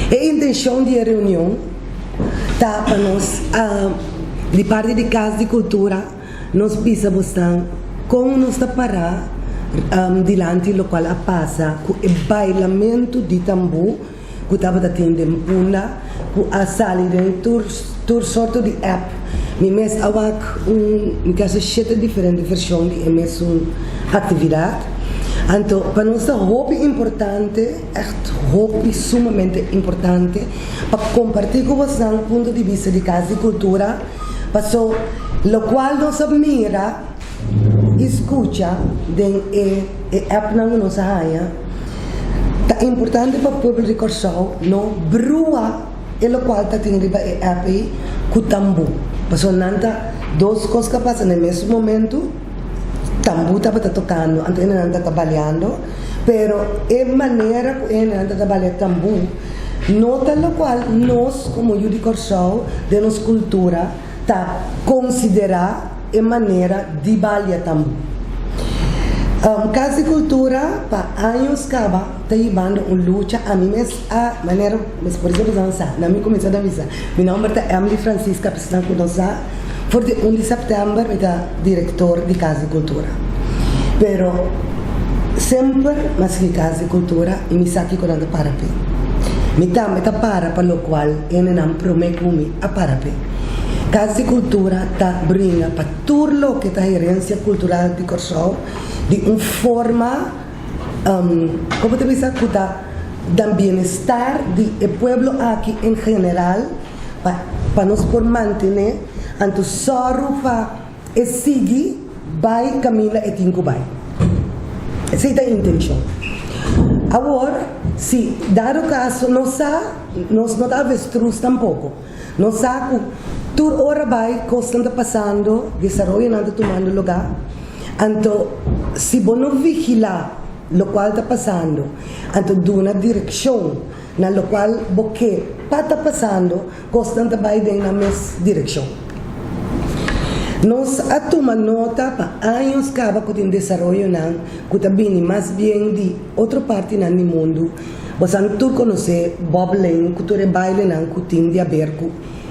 E intenshon di e reunion ta pa nos di parti di Kas di Kultura nos bisa bosnan kon nos ta pará dilanti lokual a pasa ku e bailamentu di tambú ku tabata tin den Punda ku a sali den tur tur sorto di app. Mi mes a wak un mi kasa shete diferente vershon di e mesun aktividat. Anto pa nos ta hopi importante, ègt hopi sumamente importante pa kompartí ku bosnan punto di bista di Kas di Kultura paso lokual nos a mira i skucha den e e appnan ku nos a haña. Ta importante pa pueblo di Kòrsou no brua e lokual ta tin riba e app ei ku tambú. Pasobra nan ta dos kos ka pasa na e mesun momentu, tambú tabata tokando anto e nan ta baleando, pero e manera ku e nan ta balea tambú no ta lokual nos komo yu di Kòrsou den nos kultura ta konsiderá e manera di balia tambú. Kas di Kultura pa años kaba ta hibando un lucha, ami mes a manera mes por esemplo nan sa, na mi kuminsá ta bisa, mi nomber ta Emily Francisca pa esnan ku no sa, for di un di sèptèmber mi ta direktor di Kas di Kultura. Pero semper mi a sigui Kas di Kultura i mi sa kiko nan ta para p'e. Mi tambe ta para pa lokual hendenan promé ku mi a para p'e. Kas di Kultura ta bringa pa tur loke ta herensia kultural di Kòrsou di un forma, kon bo ta bisa, ku ta dan bienestar di e pueblo aki en general pa nos por mantené anto sòru pa e sigui bai kaminda e tin ku bai. Esei ta e intenshon. Awor, si dado kaso nos sa, nos no ta avestruz tampoko. Nos sa ku tur ora bai kosnan ta pasando, desaroyonan ta tumando lugá. Anto si bo no vigilá lokual ta pasando, anto duna direkshon na lokual bo ke pa ta pasando, kosnan ta bai den nan mes direkshon. Nos a tuma nota pa años kaba ku tin desaroyonan ku ta bini mas bien di otro partinan di mundu. Bosan tur konosé Bob Lane ku tur e bailenan ku tin di aber ku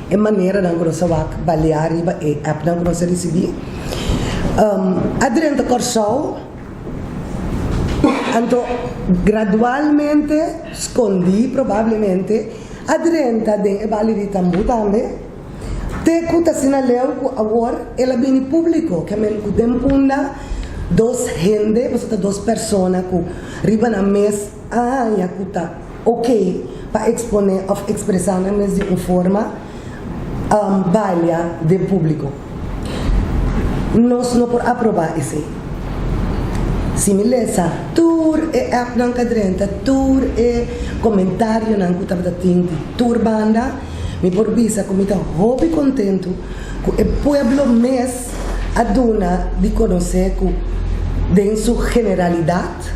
e maneranan ku nos a wak baleá riba e appnan ku nos a risibí. A drenta Kòrsou, anto gradualmente, skondí probablemente, a drenta den e baile di tambú tambe, te ku ta asina leu ku awor el a bini públiko, ke men ku den Punda dos hende, pasobra ta dos persona ku riba nan mes a haña ku ta ok pa eksponé òf ekspresá nan mes di un forma balia den públiko. Nos no por aprobá esei. Si mi lesa tur e appnan ku a drenta, tur e komentarionan ku tabata tin di tur banda, mi por bisa ku mi ta hopi kontentu ku e pueblo mes a duna di konosé ku den su generalidat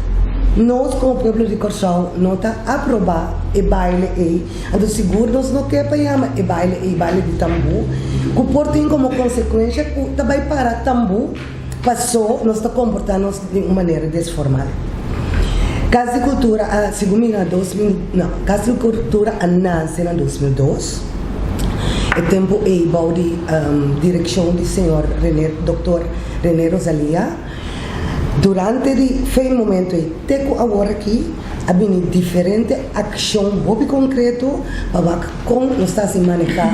nos komo pueblo di Kòrsou no ta aprobá e baile ei, anto sigur nos no ke pa yama e baile ei baile di tambú, ku por tin komo konsekuensha ku ta bai para tambú pasó nos ta komportá nos di un manera desformal. Kas di Kultura a, segun mi na 2000, no, Kas di Kultura a nase na 2002, e tempu ei bou di direkshon di señor René, doktor René Rosalia. Durante di fe momento ei te ku awor aki a bini diferente akshon hopi konkreto pa wak kon nos ta hasi manehá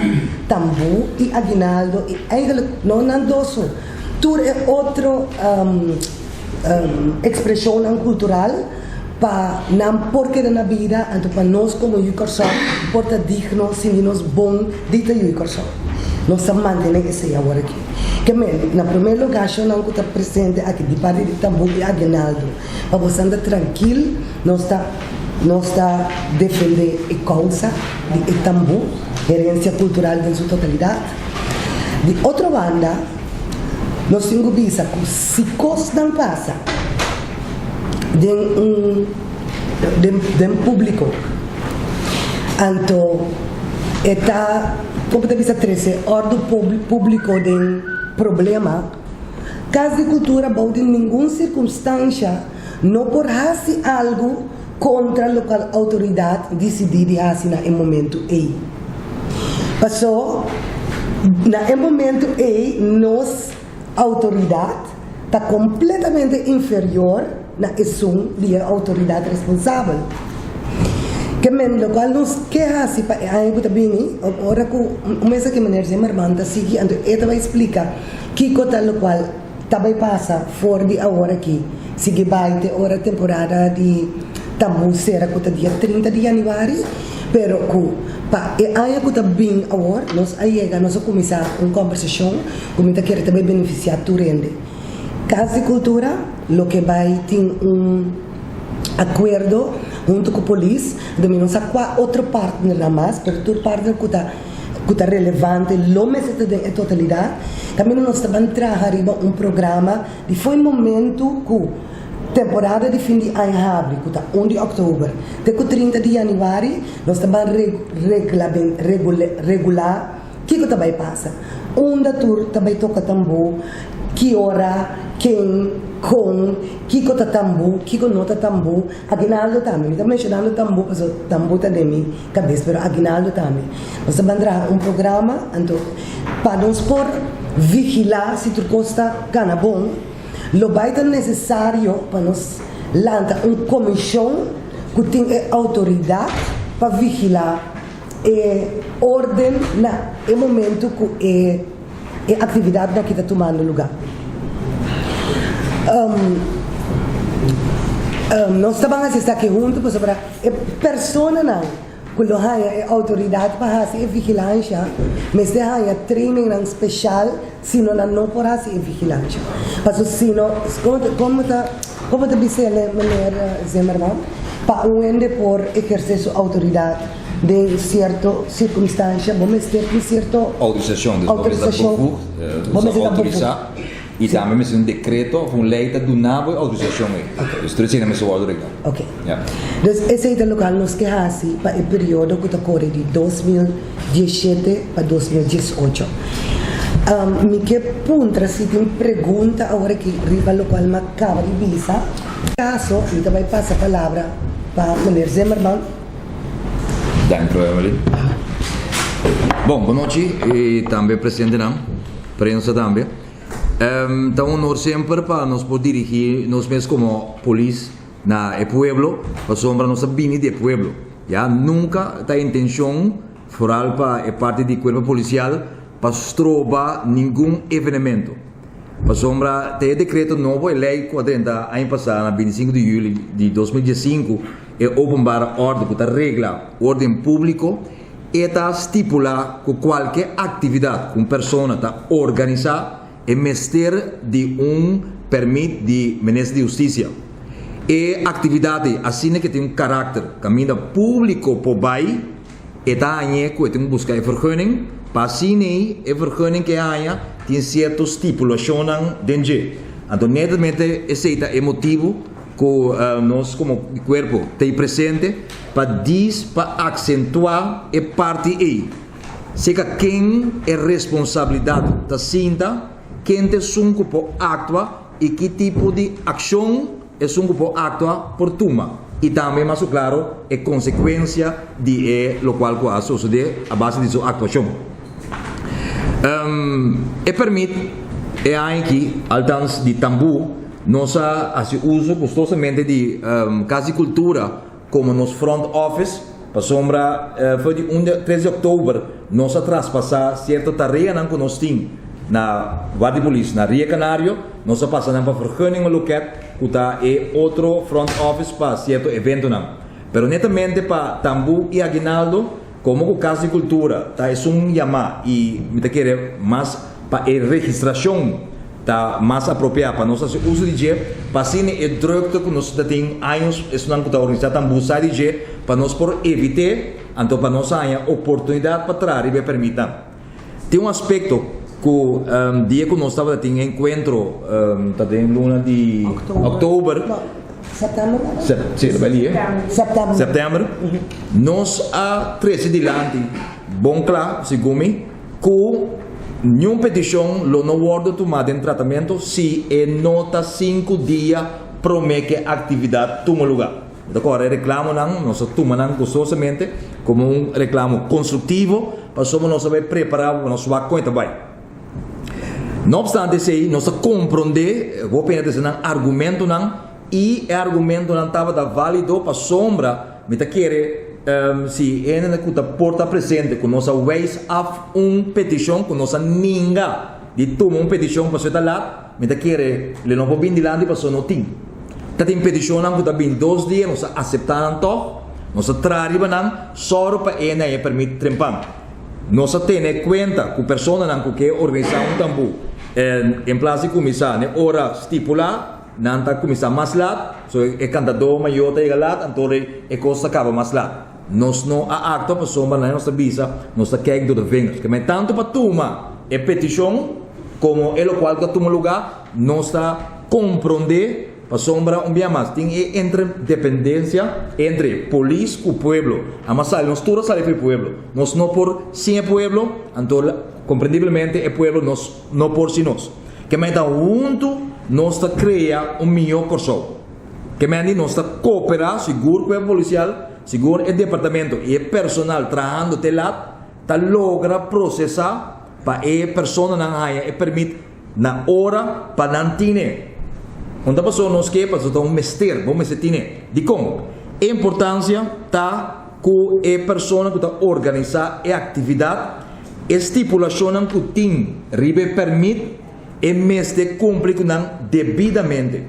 tambú i aguinaldo i eigentlik no nan dos so, tur e otro ekspreshonnan kultural pa nan por keda na bida anto pa nos komo yu Kòrsou por ta digno sinti nos bon di ta yu Kòrsou. Nos ta mantené esei awor aki. Ke men, na promé lugá shownan ku ta presente aki di parti di Tambú i Aguinaldo, pa bosan ta trankil, nos ta nos ta defendé e kousa di e tambú, herensia kultural den su totalidat. Di otro banda, nos tin ku bisa ku si kosnan pasa den un den den públiko, anto e ta kon bo ta bisa trese òrdu públiko den problema. Kas di Kultura bou di ningun sirkunstansha no por hasi algu. kontra lokual outoridat disidí di hasi na e momentu ei. Pasó na e momentu ei nos outoridat ta kompletamente inferior na esun di e outoridat responsabel. Ke men lokual nos ke hasi pa e aña ku ta bini, ora ku un mesa ki meneer Zimmerman ta sigui anto e ta bai splika kiko ta lokual ta bai pasa for di awor aki sigui bai te ora temporada di tambú sera ku ta dia 30 di yanüari, pero ku pa e aña ku ta bin awor nos a yega nos a kuminsá un kòmbersashon ku mi ta kere ta bai benefisiá tur hende. Kas di Kultura loke bai tin un akuerdo huntu ku polis, anto mi no sa kua otro partnernan mas, pero tur partner ku ta ku ta relevante lo mester ta den e totalidat. Kaminda nos ta ban traha riba un programa di fo'i momentu ku temporada di fin di aña habri, ku ta un di òktober te ku 30 di yanüari, nos ta ban regulá Kiko ta bai pasa? Unda tur ta bai toka tambú? Ki ora? Ken? Kon? Kiko ta tambú? Kiko no ta tambú? Aguinaldo tambe. Mi ta menshonando tambú pasobra tambú ta den mi kabes, pero aguinaldo tambe. Nos ta ban traha un programa anto pa nos por vigilá si tur kos ta kana bon. Lo bai ta nesesario pa nos lanta un komishon ku tin e outoridat pa vigilá e orden na e momento ku e e aktividatnan aki ta tumando lugá. Nos ta ban hasi esaki huntu pasobra e personanan ku lo haña e outoridat pa hasi e vigilansha mester haña trainingnan speshal sino nan no por hasi e vigilansha. Pasobra sino komo ta komo ta bis'é meneer Zimmerman pa un hende por ehersé su outoridat Den sierto sirkunstansha bo mester tin sierto Outorisashon, dus bo mester ta bevoegd, bo mester ta outorisá i tambe mester un dekreto òf un lei ta duna bo e outorisashon ei. Dus tur esei mester wòrdu reglá. Ok. Dus esei ta lokual nos ke hasi pa e periodo ku ta kore di 2017 pa 2018. Mi ke puntra si tin pregunta awor aki riba lokual mi a kaba di bisa. Kaso mi ta bai pasa palabra pa meneer Zimmerman. Dank u Emily. Bon, bonochi y tambe presidentenan, prensa tambe. Ta un honor semper pa nos por dirigi nos mes como polis na e pueblo, pasobra nos a bini di e pueblo. Ya, nunca ta intencion, foral pa e parti di cuerpo policial, pa stroba ningun evenemento. Pasobra ta e decreto nobo, e ley cu a drenta aña pasa na 25 di juli di 2015, e openbare orde cu ta regla orden publico, e ta stipula cu cualke actividad cu un persona ta organisa, e mester di un permit di Minister di Husticia. E actividad ey asina ke tin un caracter caminda publico por bay, E ta hañ'é ku e tin ku buska e vergunning, pa asin'ei e vergunning ku e haña tin sierto stipulashonnan den dje. Anto netamente esei ta e motibu ku nos komo kuerpo ta ei presente pa dis pa aksentuá e parti ei. Seka ken e responsabilidat ta sinta, ken ta esun ku por aktua i ki tipo di akshon Esun ku por aktua por tuma i tambe mas ku klaro e konsekuensia di e lokual ku a sosodé a base di su aktuashon. E permit e aña aki, altans di tambú, nos a hasi uso gustosamente di Kas di Kultura komo nos front office pasobra for di un tres di òktober nos a traspasá sierto tareanan ku nos tin na Warda di Polis na Ria Canario. Nos a pasa nan pa Vergunningenloket ku ta e otro front office pa sierto eventonan. Pero netamente pa Tambú i Aguinaldo, komo ku Kas di Kultura ta esun yamá i mi ta kere mas pa e registrashon ta mas apropiá pa nos hasi uso di dje, pa asina e drukte ku nos ta tin años esunnan ku ta organisá Tambú sa di dje pa nos por evit'é, anto pa nos haña oportunidat pa traha riba e permitnan. Tin un aspekto ku dia ku nos tabata tin enkuentro ta den luna di òktober, sèptèmber, nos a trese dilanti bon kla segun mi ku niun petishon lo no wòrdu tumá den tratamentu si e no ta sinku dia promé ku e aktividat tuma lugá. Mi ta kòrda e reklamonan, nos a tuma nan gustosamente komo un reklamo konstruktivo pasobra nos a bai prepará pa nos wak kon e ta bai. No opstante esei, nos ta komprondé hopi hende ta hasi nan argumentonan i e argumentonan tabata válido pasobra mi ta kere si hende ku ta por ta presente ku nos a wijs af un petishon ku nos a ninga di tuma un petishon pasobra e ta lat, mi ta kere lo no por bin dilanti pasobra no tin. Ta tin petishonnan ku ta bin dos dia, nos a aseptá nan tòg, nos a traha riba nan, sòru pa e hende haña permit trempan. Nos a tene kuenta ku personanan ku ke organisá un tambú en plas di kuminsá n'e ora stipulá, nan ta kuminsá mas lat, so e kantadó mayó ta yega lat, anto e kos ta kaba mas lat. Nos no a aktua pasobra nan nos ta bisa nos ta kijk door de vingers. Ke men tantu pa tuma e petishon komo e lokual ku a tuma lugá, nos ta komprondé. Pasobra un bia mas tin e interdependencia entre polis cu pueblo. Ama sali, nos tur a sali for e pueblo. Nos no por sin e pueblo, anto comprendiblemente e pueblo nos no por sin nos. Ke mei ta hunto nos ta crea un miho Corsou. Ke mei di nos ta coopera sigur cuerpo policial, sigur e departamento y e personal trahando te lat ta logra procesa pa e personanan haya e permit Na ora pa nan tine. Un ta paso nos ke paso ta un mester, bo mester tine. Dikon? E importansia ta ku e persona ku ta organisá e aktividat, e stipulashonnan ku tin riba e pèrmit, e mester kumpli ku nan debidamente.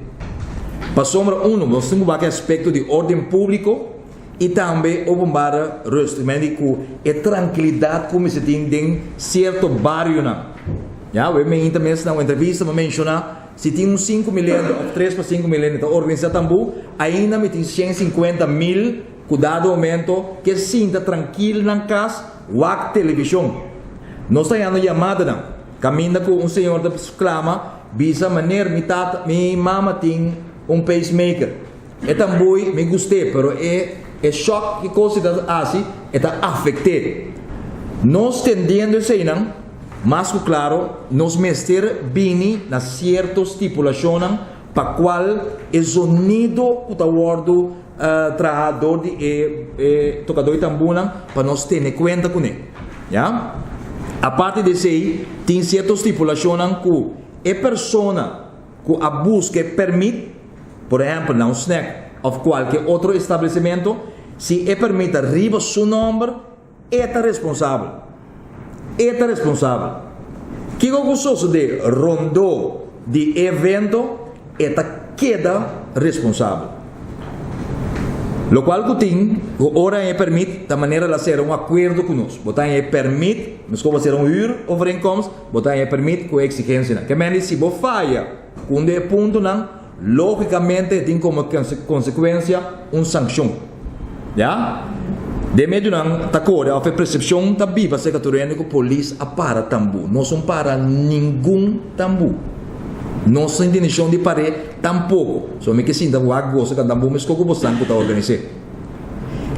Pasobra unu, nos tin ku wak e aspekto di órden públiko i tambe openbare rust, mende ku e trankilidat ku mester tin den sierto barionan. Ya, we meinta mes na un entrevista mi a menshoná, si tin un 5000 hende òf tres pa 5000 hende ta organisá tambú, ainda mi tin 150,000 ku dado momento ke sinta trankil nan kas wak televishon. Nos ta hañando yamadanan kaminda ku un señor ta sklama bisa, Meneer, mi tata, mi mama tin un pacemaker. E tambui mi gust'é, pero e e shock ki kos e ta hasi, e ta afekt'é. Nos tendiendo eseinan, mas ku klaro, nos mester bini na sierto stipulashonnan pa kual e zonido ku ta wòrdu traha dor di e e tokadó di tambunan pa nos tene kuenta kuné. Ya. Aparte di esei, tin sierto stipulashonnan ku e persona ku a buska e permit, por ehèmpel na un snèk òf kualke otro establesimentu, si e permit ta riba su nòmber, e ta responsabel. E ta responsabel. Kiko ku sosodé rondó di e evento, e ta keda responsabel. Lokual ku tin ku ora haña e permit ta manera la sera un akuerdo ku nos. Bo ta haña e permit, meskos bo sera un huurovereenkomst, bo ta haña e permit ku e eksigensianan. Ke mende si bo faya ku un di e puntonan, lógikamente e tin komo konsekuensia un sankshon. Ya. Den medionan ta kore òf e persepshon ta biba serka tur hende ku polis a para tambú. Nos no para ningun tambú. Nos tin intenshon di par'é tampoko. So mi ke sinta wak gosa ka tambú meskos ku bosan ku ta organis'é.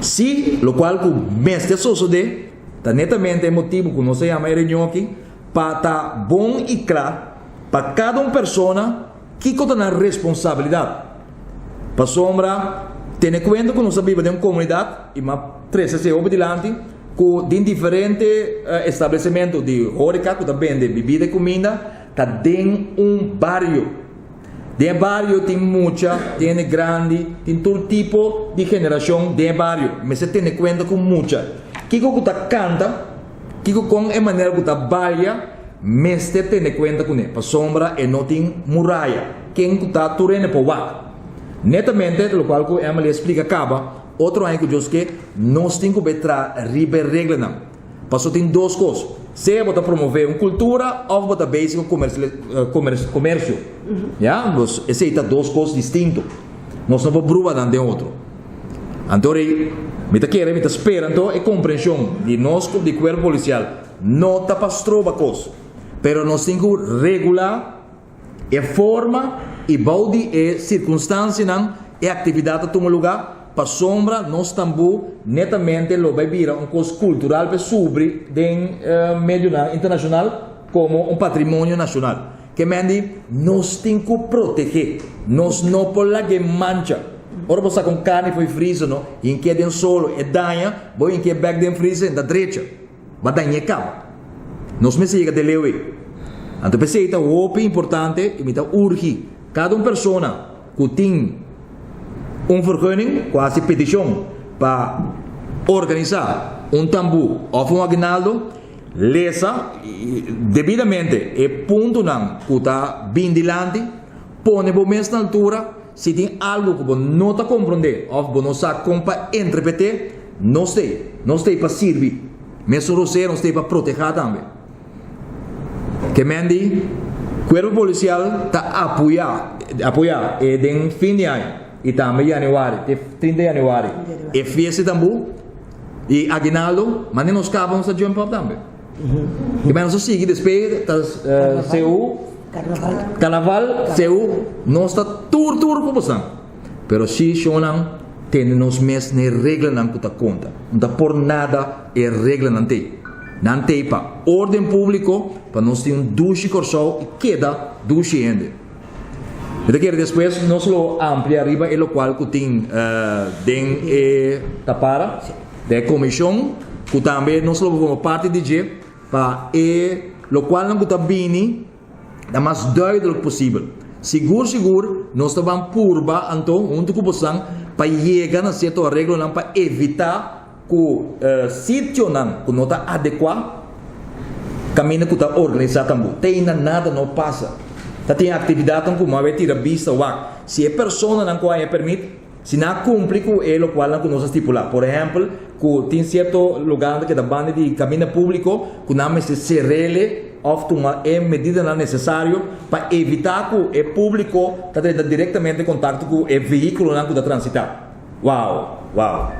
Si lokual ku mester sosodé ta netamente e motibu ku nos a yama e reunion aki pa ta bon i kla pa kada un persona kiko ta nan responsabilidat. Pasobra tene kuenta ku nos ta biba den un komunidat i m'a trese esei hopi dilanti ku den diferente establesimentu di horeka ku ta bende bibida i kuminda ta den un bario. Den e bario tin mucha, tin hende grandi, tin tur tipo di generashon den e bario. Mester tene kuenta ku mucha. Kiko ku ta kanta, kiko kon e manera ku ta balia, mester tene kuenta kuné. Pasobra e no tin muraya. Ken ku ta tur hende por wak. Netamente lokual ku Emily a splika kaba, otro aña ku Dios ke, nos tin ku bai traha riba e reglanan. Paso tin dos kos, sea bo ta promové un kultura òf bo ta bezig ku komersio. Ya, dus esei ta dos kos distinto. Nos no por brua nan den otro. Anto rei, mi ta kere, mi ta spera anto e komprenshon di nos di kuerpo polisial no ta pa stroba kos, pero nos tin ku regulá E forma i bou di e sirkunstansianan e aktividat ta tuma lugá, pasobra nos tambú netamente lo bai bira un kos kultural pa subri den medionan internashonal komo un patrimonio nashonal. Ke men di nos tin ku protegé, nos no por lag'é mancha. Ora bo saka un karni for di freezer no, hink'é den solo, e daña, bo hink'é bèk den freezer, e ta drecha. Bo a dañ'é kaba. Nos mester yega te leu ei. Anto p'esei ta hopi importante i mi ta urgi kada un persona ku tin un vergunning, ku hasi petishon pa organisá un tambú òf un aguinaldo, lesa debidamente e puntonan ku ta bin dilanti, pone bo mes na altura, si tin algu ku bo no ta komprondé òf bo no sa kon pa interpret'é, nos t'ei. Nos t'ei pa sirbi. Mesun rosé nos t'ei pa protehá tambe. Ke men di Kuerpo Polisial ta apoyá apoyá e den fin di aña i tambe yanüari te 30 yanüari e fiesta di tambú i aguinaldo mane nos kaba nos ta jump up tambe. Ke men nos ta sigui despues ta CU Karnaval CU nos ta tur tur ku bosan. Pero si shonnan tene nos mes n'e reglanan ku ta konta. No ta por nada e reglanan t'ei. Nan t'ei pa orden públiko, pa nos tin un dushi Kòrsou i keda dushi hende. Mi ta kere despues nos lo amplia riba e lokual ku tin den e tapara, den e komishon, ku tambe nos lo forma parti di dje pa e lokualnan ku ta bini. Ta mas duidelijk posibel. Sigur sigur nos ta ban purba anto huntu ku bosan pa yega na sierto areglonan pa evita ku sitionan ku no ta adekuá kaminda ku ta organisá tambú. Te ainda nada no pasa. Ta tin aktividatnan ku mabé tira bista wak si e personanan ku haña permit. Si nan a kumpli ku e lokualnan ku nos a stipulá, por ehèmpel, ku tin sierto lugánan ta keda banda di kaminda públiko ku nan mester ser'é òf tuma e medidanan nesesario pa evitá ku e públiko ta drenta direktamente kontakto ku e vehíkulonan ku ta transitá. Wow! Wow!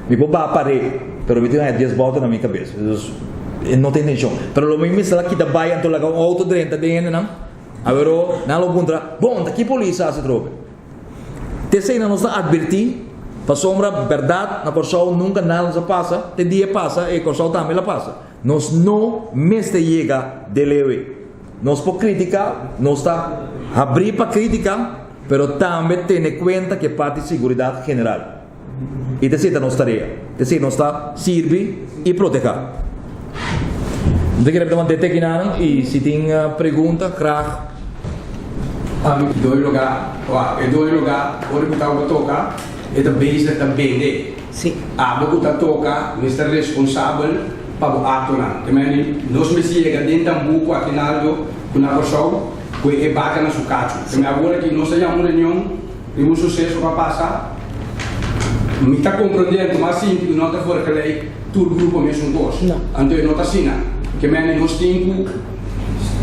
Mi por baha paré, pero mi tin haña dies bòlta na mi kabes. Dus, e no ta intenshon. Pero lo mi mester a kita bai anto laga un outo drenta den hendenan. Awor, nan lo puntra, Bon, ta ki polis a hasi trobe? T'eseinan nos ta advertí, pasobra bèrdat na Kòrsou nunka nada nos a pasa, te dia e pasa e Kòrsou tambe la pasa. Nos no mester yega de leu ei. Nos por kritiká, nos ta habrí pa kritiká, pero tambe tene kuenta ku e parti siguridat general. I ta esei ta nos tarea. Ta esei nos ta sirbi i protehá. Mi ta kere mant'é te kinanan i si tin pregunta graag. Ami doi lugá, wak, e doi lugá ora ku tabata toka e ta bezig ta bende. Abo ku ta toka mester responsabel pa bo aktonan. Te meni nos mester yega den tambú ku Akinaldo ku na Kòrsou ku e baka na su kachu. Te meni awor aki nos ta yama un reunion. Riba un suseso ku a pasa, mi ta komprondé anto mas sinti ku no ta vergelijk tur grupo mesun kos. Anto e no ta asina. Ke mende nos tin ku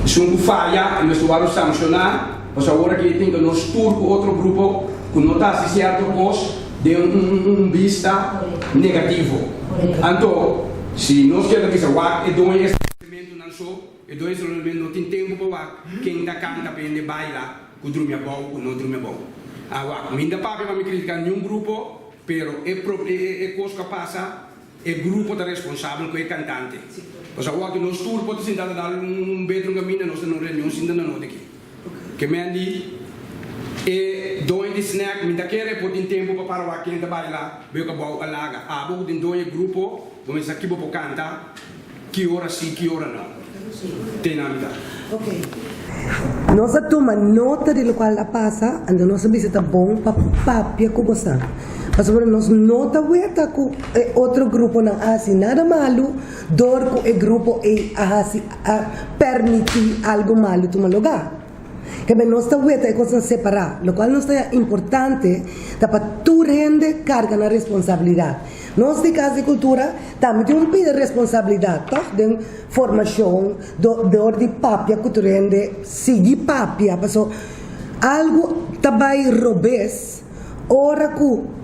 esun ku faya e mester wòrdu sankshoná, pasobra awor aki e tin ku nos tur ku otro grupo ku no ta hasi sierto kos den un bista negativo. Anto si nos keda bisa wak e doño e establesimentonan so, e doño e establesimentonan no tin tempu pa wak ken ta kanta pa hende baila. Ku drumi abou ku no drumi abou. A wak, mi no ta papia pa mi kritika niun grupo, pero e pro e e kos ku a pasa, e grupo ta responsabel ku e kantante. Pasobra awor aki nos tur por ta sinta ta dal un betro kaminda, nos ta na un reunion sinta na noti aki. Ke men di e doño di snack, mi ta kere e por tin tempu pa para wak ken ta baila, beo ku abou a laga. Abo ku tin doño e grupo, bo mester sa ki bo por kanta. Ki ora si, ki ora no. Te na mitad. Nos a tuma nota di lokual a pasa, anto nos a bisa ta bon pa papia ku bosan. Pasobra nos no ta weta ku e otro gruponan a hasi nada malu dor ku e grupo ei a hasi a permití algu malu tuma lugá. Kebe nos ta weta e kosnan separá. Lokual nos ta haña importante ta pa tur hende karga nan responsabilidat. Nos di Kas di Kultura tambe tin un pida responsabilidat tòg den formashon dor di papia ku tur hende sigui papia paso algu ta bai robes ora ku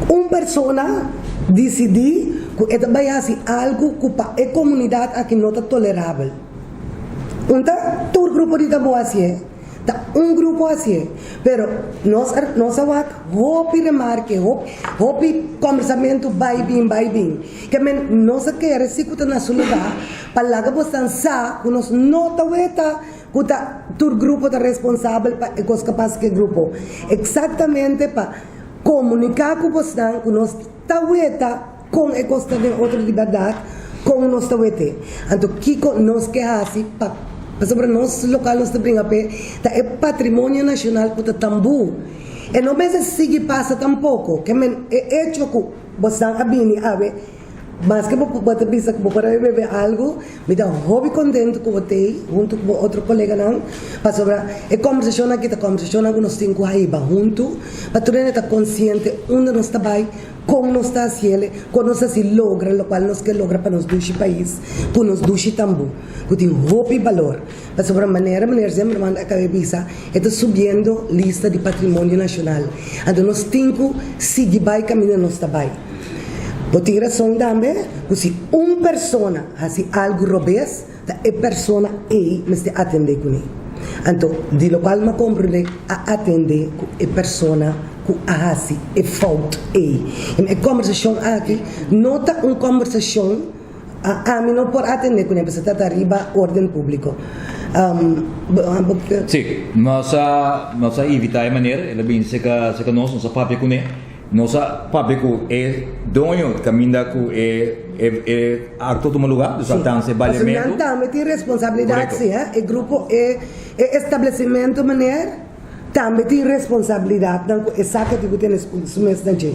un persona disidí ku e ta bai hasi algu ku pa e komunidat aki no ta tolerabel. Un ta tur grupo di tabú hasié, ta un grupo hasié, pero nos a nos a wak hopi remarke, hopi hopi kòmbersamentu bai bin bai bin, ke men nos a kere si ku ta na su lugá pa laga bosan sa ku nos no ta weta ku ta tur grupo ta responsabel pa e kos ku a pasa ku e grupo, eksaktamente pa. komuniká ku bosnan ku nos ta weta kon e kos ta den otro di bèrdat, kon nos ta wet'é. Anto kiko nos ke hasi pa pasobra nos lokal nos ta bringa p'e ta e patrimonio nashonal ku ta tambú. E no mester sigui pasa tampoko. Ke men e echo ku bosnan a bini awe maske bo bo ta bisa ku bo por a bebe algu, mi ta hopi kontentu ku bo t'ei huntu ku bo otro koleganan pasobra e kòmbersashon aki ta kòmbersashonnan ku nos tin ku haiba huntu pa tur hende ta konsiente unda nos ta bai. Kon nos ta hasiel, kon nos hasi logra lokual nos ke logra pa nos dushi pais ku nos dushi tambú, ku tin hopi balor. Pasobra manera meneer Zimmerman a kaba bisa, e ta subiendo lista di patrimonio nashonal. Anto nos tin ku sigui bai kaminda nos ta bai. Bo tin rason tambe ku si un persona hasi algu robes, Ta e persona ei mester atendé kuné. Anto, di lokual mi a komprendé, a atendé ku e persona ku a hasi e fout ei. I e kòmbersashon aki no ta un kòmbersashon, ami no por atendé kuné pasobra ta ta riba órden públiko. Sí, nos a nos a invitá e meneer, el a bini serka serka nos, nos a papia kuné. Nos a papia ku e doño kaminda ku e e akto tuma lugá, dus altanse e baliamentu. Pasobra nan tambe tin responsabilidat, Korekto. si, he. E grupo, e e establesimentu, meneer, tambe tin responsabilidatnan ku esaki tin ku tene su mes na dje.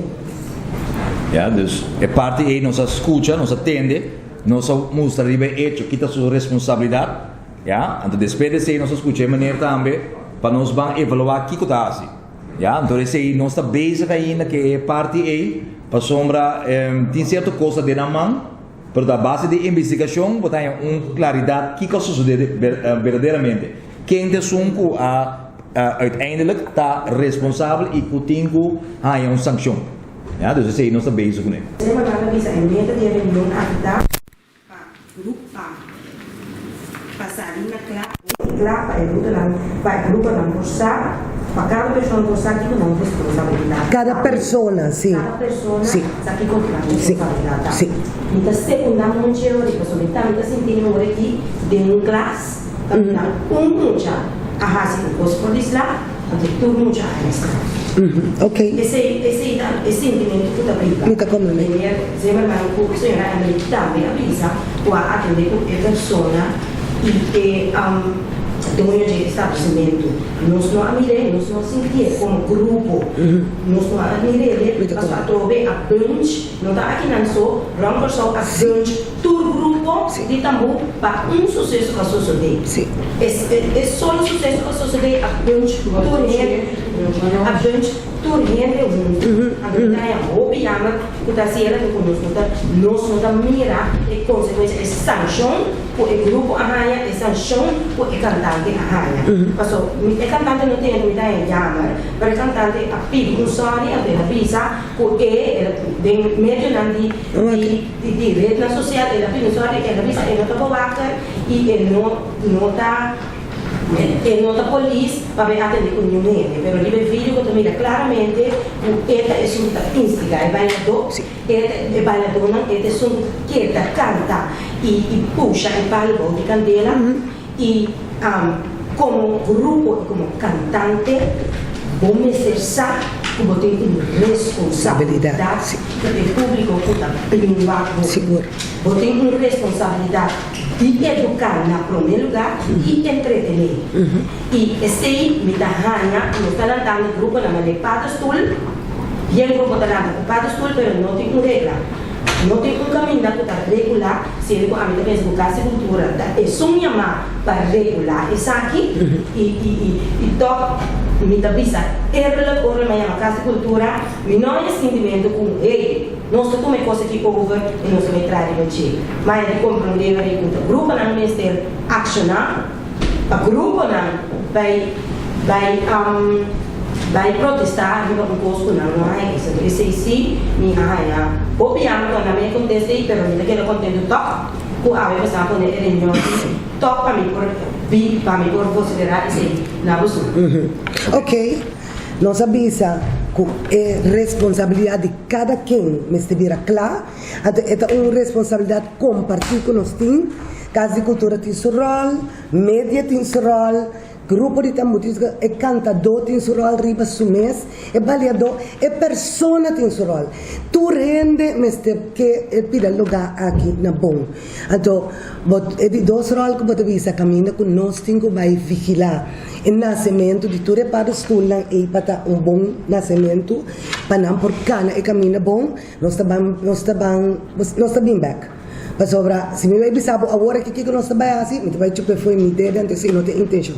Ya, dus e parti ei nos a skucha, nos a tende, nos a mustra riba e echo ki ta su responsabilidat, ya. Anto despues di esei nos a skucha e meneer tambe pa nos ban evaluá kiko ta hasi. Ya, anto esei nos ta bezig ainda ke e parti ei, pasobra tin sierto kos ta den nan man, pero ta a base di investigashon bo ta haña un klaridat kiko a sosodé berdaderamente. Ken ta esun ku a uiteindelijk ta responsabel i ku tin ku haña un sankshon. Ya, dus esei nos ta bezig kuné. Zimmerman a bisa e meta di e reunion aki ta. Pa grup pa pa sali na kla i kla pa e rutanan pa e gruponan por sa pa kada persona por sa kiko nan responsabilidat ta. Kada persona, si. Kada persona Si. sa kiko nan Si. responsabilidat ta. Si. Mi ta sekundá mucha ora pasobra mi tambe ta sinti mi ora aki den un klas ta miran un mucha a hasi un kos for di sla anto tur mucha a hasi sla. Ok. Esei esei ta e sintimentu ku ta biba. Mi ta komprendé. Meneer Zimmerman ku señora Emily tambe a bisa ku a atendé ku e persona i e doño dje establesimentu. Nos no a mir'é, nos no a sintié komo grupo. Nos no a mir'é Mi ta pasobra komprendé. atrobe a bunch, no ta akinan so, rònt Kòrsou a bunch tur grupo di tambú pa un suseso a sosodé. Sí. E e solo suseso a sosodé a bunch tur hende a bunch tur hende huntu. Anto mi ta haña hopi jammer ku ta hasiendo anto ku nos no ta nos no ta mira e konsekuensia e sanshon ku e grupo a haña e sanshon ku e kantante a haña. Paso mi e kantante no tende mi ta haña jammer pero e kantante a pidi un sorry anto el a bisa ku e el a den medionan di di di di rednan sosial el a pidi un sorry el a bisa e no ta bewaker i e no no ta e no ta polis pa bay atende ku niun hende pero riba e video bo ta mira klaramente ku e ta esun ku ta instiga e bailadó e ta e bailadónan e ta esun ku ke ta kanta i i pusha e palo bou di kandela i komo grupo i komo kantante bo mester sa ku bo tin un responsabilidat ku e públiko ku ta bin wak bo bo tin un responsabilidat. Di eduká na promé lugá i entretené. I esei mi ta haña ku nos ta lantando gruponan manera padestul, bien grupo ta lanta ku padestul pero no tin un regla. No tin un kaminda ku ta regulá, siendo ku ami ta pensa ku Kas di Kultura ta esun yamá pa regulá esaki i i i i tòg mi ta bisa eerlijk ora mi a yama Kas di Kultura mi no haña sintimentu ku hey, Nos ta tuma e kos aki over i nos ta bai traha riba dje. Ma e di komprondé wari ku ta gruponan mester akshoná, pa gruponan bai bai bai protestá riba un kos ku nan no a haña esei. Esei sí mi a haña hopi yama ku nan mi a kontesta ei, pero mi ta keda kontentu tòg ku awe pasá pone e reunion aki tòg pa mi por bi pa mi por vosiferá esei na boso. Ok. Nos a bisa ku e responsabilidat di kada ken mester bira kla, anto e ta un responsabilidat kompartí ku nos tin. Kas di Kultura tin su ròl, media tin su ròl, grupo di tambú tin su ròl, e kantadó tin su ròl riba su mes, e baliadó, e persona tin su ròl. Tur hende mester ke e pida lugá aki na bon. Anto bo e di dos ròl ku bo ta bisa kaminda ku nos tin ku bai vigilá e nasementu di tur e paddestoelnan ei pa ta un bon nasementu pa nan por kana e kaminda bon, nos ta ban nos ta ban nos ta bin bèk. Pasobra si mi bai bisa bo awor aki kiko nos ta bai hasi, mi ta bai chupa e fo'i mi dede anto esei no ta e intenshon.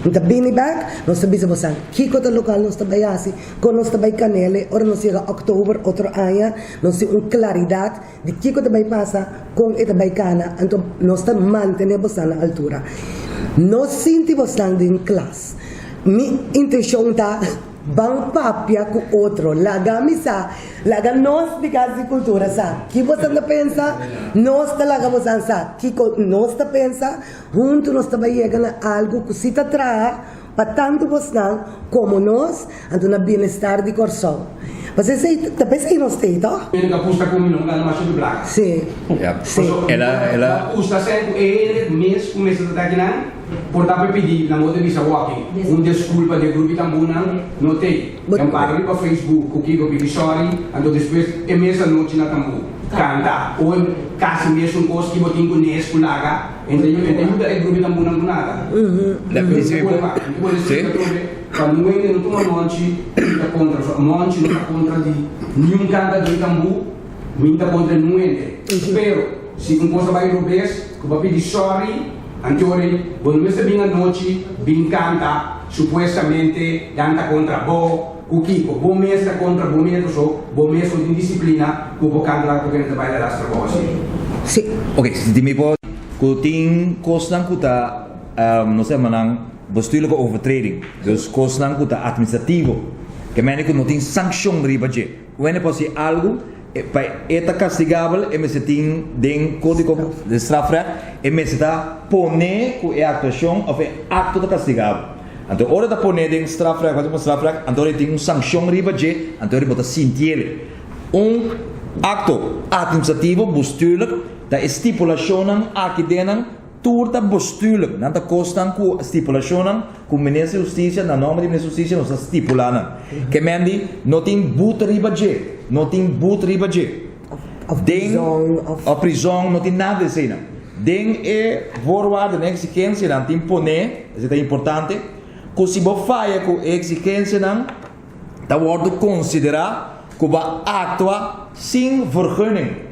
Mi ta bini bèk, nos ta bisa bo sa kiko ta lokal nos ta bai hasi, kon nos ta bai kanele, ora nos yega òktober otro aña nos tin un klaridat di kiko ta bai pasa, kon e ta bai kana, anto nos ta mantené bosan na altura. No sinti bosan den klas. Mi intenshon ta ban papia ku otro, laga mi sa, laga nos di Kas di Kultura sa ki bosan ta pensa, nos ta laga bosan sa kiko nos ta pensa, huntu nos ta bai yega na algu ku si ta traha Pa tantu bosnan komo nos, anto na bienestar di Kòrsou. Pasobra esei ta p'esei nos t'ei, tòg? Hende ka pusta ku mi no gana masha di plaka. Sí, sí. Pasobra El a, el a. Bo pusta sèn ku e hende mes ku mester ta taki nan por ta pe pidi nan bo ta bisa wòki un deskulpa di e grupi tambunan no t'ei. Nan para riba Facebook ku kiko pidi sòri anto despues e mes anochi na tambú kanta o kasi mesun kos ki bo tin ku nes ku laga. Enta yuda e grupi tambunan ku nada. Sí. Pa nuende no tuma Monchi ta kontra. So Monchi no ta kontra di niun kantadó di tambú, mi ta kontra nuende. Pero si un kos a bai robes, ku bo a pidi sòri, antori bo no mester bin anochi bin kanta supuestamente nan ta kontra bo ku kiko. Bo mes ta kontra bo mes paso bo mes no tin disiplina ku bo kanta laga porque nan ta bai lastra bo asina. Sí. Ok, di mi por ku tin kosnan ku ta nos ta yama nan bestuurlijke overtreding, dus kosnan ku ta administrativo, ke mende ku no tin sankshon riba dje. Un hende por hasi algu pa e ta kastigabel e mester tin den kódigo di strafrecht e mester ta pone ku e aktuashon òf e akto ta kastigabel. Anto ora e ta pone den strafrecht, kódigo di strafrecht, anto e tin un sankshon riba dje, anto bo ta sintiel. Un akto atministrativo, bestuurlijk, ta e stipulashonnan aki den nan tur ta bestuurlijk. Nan ta kosnan ku stipulashonnan ku Minister di Hustisia, na nòmber di Minister di Hustisia nos ta stipulá nan. Ke men di no tin but riba dje, no tin but riba dje. Òf Den prizòn, òf. òf prizòn, no tin nada di eseinan. Den e voorwaarden en eksigensianan tin poné, esei ta importante, ku si bo faya ku e eksigensianan, ta wòrdu konsiderá ku bo a aktua sin vergunning.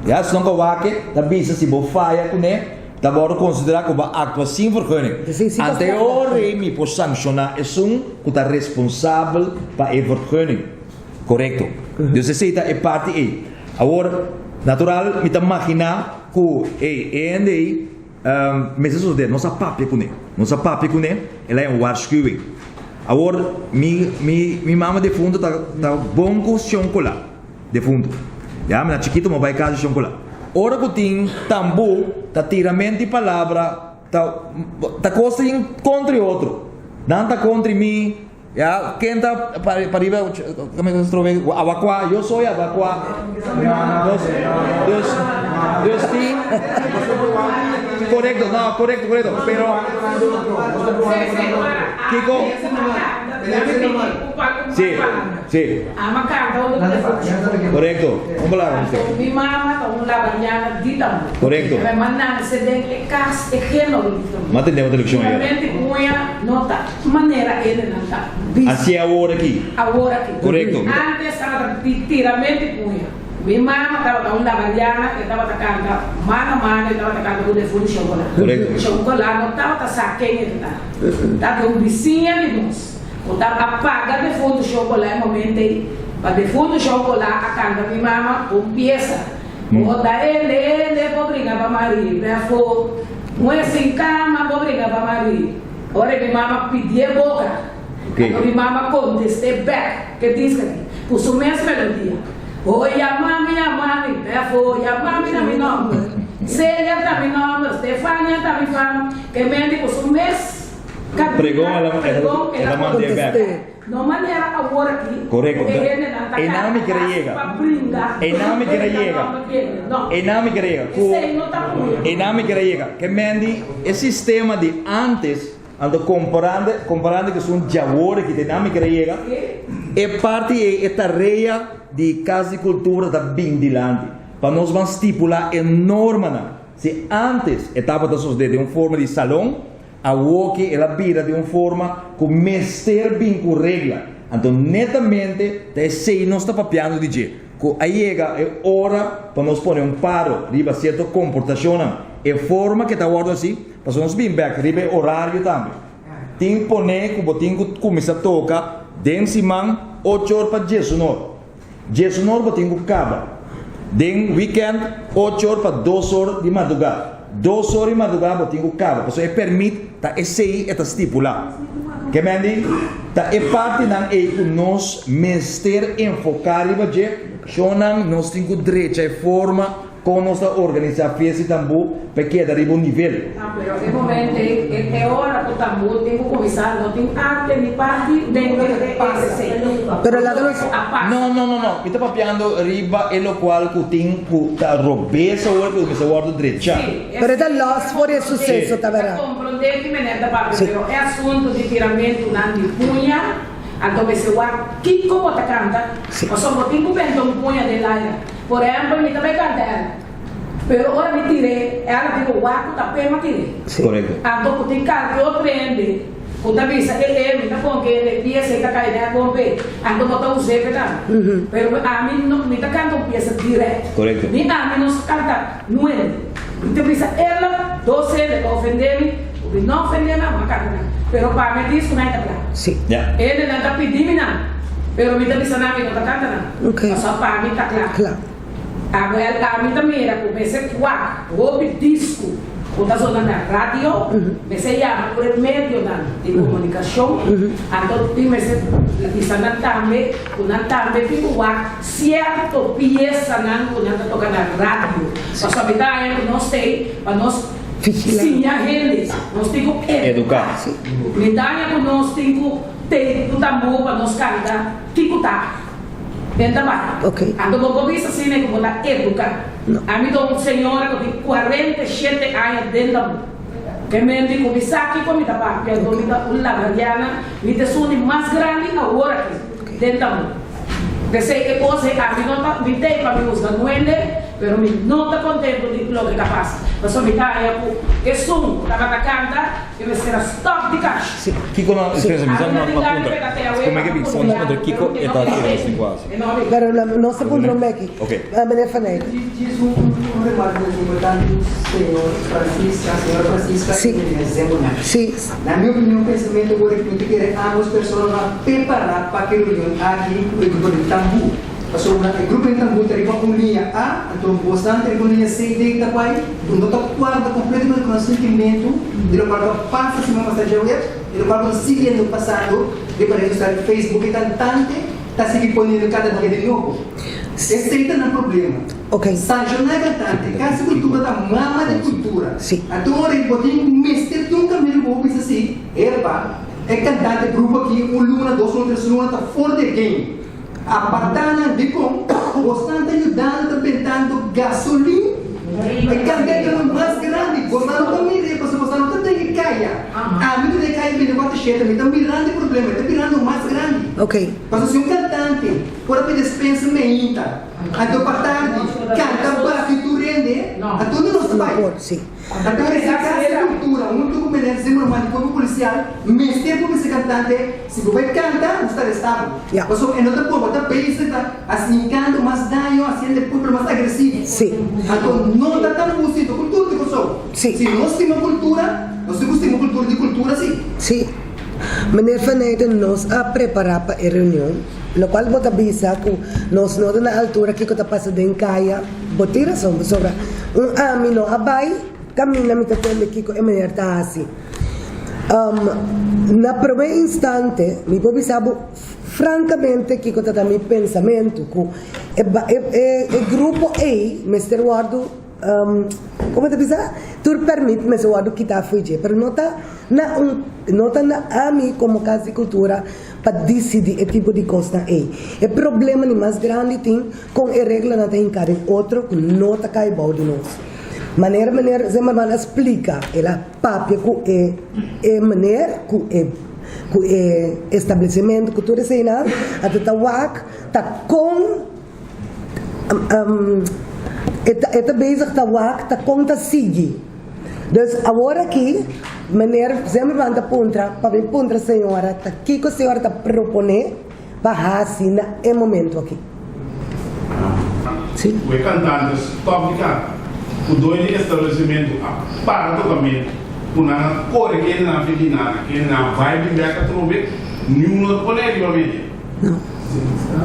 Ya, esnan ku a wak e ta bisa si bo faya kuné, ta wòrdu konsiderá ku bo a aktua sin vergunning. Ante e ora ei mi por sankshoná esun ku ta responsabel pa e vergunning. Korekto. Dus esei ta e parti ei. Awor, natural mi ta maginá ku e hende ei. Mester sosodé, nos a papia kuné. Nos a papia kuné, el a haña un waarschuwing. Awor, mi, mi, mi mama defuntu ta, ta bon ku shonkola, defuntu. Ya, mi na chikitu mi a bai kas di shonkola. Ora ku tin tambú, ta tiramentu di palabra, ta, ta kos tin kontra e otro. Nan ta kontra mi, Ya, ken ta pariba Abakua, yo soy Abakua. Dus, dus tin, korekto, no, korekto, korekto, pero kiko? Si, si. Korekto, un palabra usted. Mi mama ta un labañana di tambú. Korekto. Mi nanse den e kas e género di tambú. Mi a tende bo televishon ayera. Puña no ta. Manera hendenan ta bisa. Así awor aki. Awor aki. Korekto. Antes tabata di tiramento di puña. Mi mama tabata un lavariana, e tabata kanta mano a mano, e tabata kanta ku defuntu Shonkolá. Korekto. Shonkolá no tabata sa ken e ta. Ta di un bisiña di nos ku ta a paga defuntu Shonkolá e momento ei, pa defuntu Shonkolá a kanta mi mama un piesa. Bo ta hende hende bo bringa pa marí, befo muhe sin kama bo bringa pa marí. Ora mi mama pidié boka, anto mi mama kontest'é bèk ke diska aki, ku su mes melodia, Ho yama mi, yama mi, befo yama mi na mi nòmber, Celia ta mi nòmber, Stefania ta mi fam, ke mende ku su mes Pregon pregon el a mand'é bèk. No manera awor aki ku Korekto. e hendenan ta Einan kanta mi kere kas yega. pa bringa Einan mi kere ku yega. nòmber di hende. No. Einan mi kere yega. Ku Esei no ta puya. Einan mi kere yega. Ke men di e sistema di antes. Anto komparando komparando ku esun djawor aki te nan mi kere yega, e parti ei e tarea di Kas di Kultura ta bin dilanti pa nos ban stipulá e normanan. Si ántes e tabata sosodé den un forma di salon, awoki el a bira den un forma ku mester bin ku regla. Anto netamente ta esei nos ta papiando di dje, ku a yega e ora pa nos pone un paro riba sierto komportashonnan. E forma ku e ta wòrdu hasi, pasobra nos bin bèk riba e orario tambe. Tin pone ku bo tin ku kuminsá toka den siman ocho or pa diesunor. Diesunor bo tin ku kaba. Den wikènt ocho or pa dos or di madrugá. Dos or di madrugá bo tin ku kaba pasobra e pèrmit ta esei e ta stipulá. Ke men di ta e partinan ei ku nos mester enfoká riba dje. Shonnan nos tin ku drecha e forma Kon nos ta organisá fiesta di tambú pa e keda riba un nivel? Ah, pero e momento ei, e e ora ku tambú tin ku kuminsá, no tin arte ni parti den e pasa. Pero laga nos. No, no, no, no. Mi ta papiando riba e lokual ku tin ku ta robes awor ku mester wòrdu drechá. Pero e ta lòs for di e suseso, ta bèrdat? Ta komprondé ki meneer ta papia, pero e asuntu di tiramentunan di puña, anto mester wak kiko bo ta kanta, pasobra bo tin ku benta un puña den laira. Por ehempel, mi ta bai kanta el, pero ora mi tir'é, el a digo wak ku ta p'e m'a tir'é. Korekto. Anto ku tin kalke otro hende ku ta bisa, e e, mi ta kon ke e piesa ei ta kai den a kon p'e, anto bo ta us'é p'e tambe. Pero ami no, mi ta kanta un piesa dirèkt. Korekto. Ni ami no sa kanta nuende. Mi ta bisa el, dos hende ta ofendé mi, ku mi no ofendé nan, m'a kanta nan. Pero pa mi disku nan e ta kla. Hendenan ta pidi mi nan, pero mi ta bisa nan mi no ta kanta nan. Pasobra pa mi ta kla. Awel ami ta mira ku mester wak hopi disku ku ta zona na radio, mester yama tur e medionan di komunikashon, anto tin mester bisa nan tambe ku nan tambe tin ku wak sierto piesanan ku nan ta toka na radio. Pasobra mi ta haña ku nos t'ei pa nos siña hende, nos tin ku eduká. Mi ta haña ku nos tin ku tei ku tambú pa nos kanta kiko ta. Den ta bai. Anto bo por bisa asina ku bo ta eduká. Ami ta un señora ku tin 47 aña den ta bo. Ke men di ku mi sa kiko mi ta papia, anto mi ta un lagradiana, mi ta esun di mas grandi awor aki den ta bo. P'esei e kos ei ami no ta, mi t'ei pa mi husga nuende, pero mi no ta kontento di loke ta pasa. Pasobra mi ta haña ku esun ku tabata kanta, E mester a stop di cash. Kiko no, espera, mi sa no a puntra. Come ke bisa nos puntra kiko e ta kere hasi ku hasi. Pero nos ta puntra un beki. Ok. Meneer Van Eyck. Djis un remarke importante señor Francisca, señora Francisca y meneer Zembonan. Si. Na mi opinion pensamiento por mi ta kere ambos personanan a prepara pa ke reunion aki ku e grupo di Tambú. Pasobra e grupo di Tambú ta riba un liña A, anto bosnan ta riba un liña C, D ta bai. Ku no ta kuadra kompletamente ku nan sentimentu di lokual ku a pasa siman pasá djaweps i lokual ku ta siguiendo pasando riba ret sosial di Facebook e kantante ta sigui poniendo kada dia di nobo. Esei ta nan problema. Sanshoná e kantante, kasi kultura ta mama di kultura. Anto ora bo tin ku mester tin un kaminda ku bo bisa si, epa, e kantante grupo aki un luna, dos luna, tres luna ta for di e game. Apartá nan dikon bosnan ta yudando ta bentando gasolin e kandela mas grandi bosnan no ta mir'é pasobra bosnan no ta den e kaya ami ta den e kaya bini wak shete mi ta mirando e problema e ta birando mas grandi pasobra si un kantante por a pidi despensa meinta anto pa tardi kanta bati tur hende anto unda nos ta bai. Anto mester kas di kultura huntu ku meneer Zimmerman di Kuerpo Polisial mester por bisa kantante si bo bai kanta nos ta arestá bo. Pasobra e no ta bon, bo ta bezig ta hasinkando mas daño, hasiendo e pueblo mas agresivo. Anto no ta tan hustito kultura di Kòrsou. Si nos stima kultura, nos tin ku stima kultura di kultura si. Sí. Meneer Van Eyden nos a prepará pa e reunion, lokual bo ta bisa ku nos no ta na altura kiko ta pasa den kaya. Bo tin rason, pasobra un ami no a bai kaminda mi ta tende kiko e meneer ta hasi. Na promé instante mi por bisa bo frankamente kiko ta ta mi pensamentu, ku e e grupo ei mester wòrdu, komo ta bisa? Tur pèrmit mester wòrdu kitá fo'i dje, pero no ta na un no ta na ami komo Kas di Kultura pa disidí e tipo di kosnan ei. E problema di mas grandi tin. Kon e reglanan ta hinká den otro ku no ta kai bou di nos. Manera meneer Zimmerman a splika, el a papia ku e e meneer ku e ku e establesimentu ku tur eseinan, anto ta wak ta kon e ta e ta bezig ta wak ta kon ta sigui. Dus awor aki meneer Zimmerman ta puntra pa mi puntra señora ta kiko señora ta propone pa hasi na e momento aki. Si. Ku e kantante stòp di kanta, ku doño di establesimentu a para tokamentu, ku nan a kore kende nan fin di nada, kende nan a bai bin bèk atrobe, niun no ta pone riba media. No.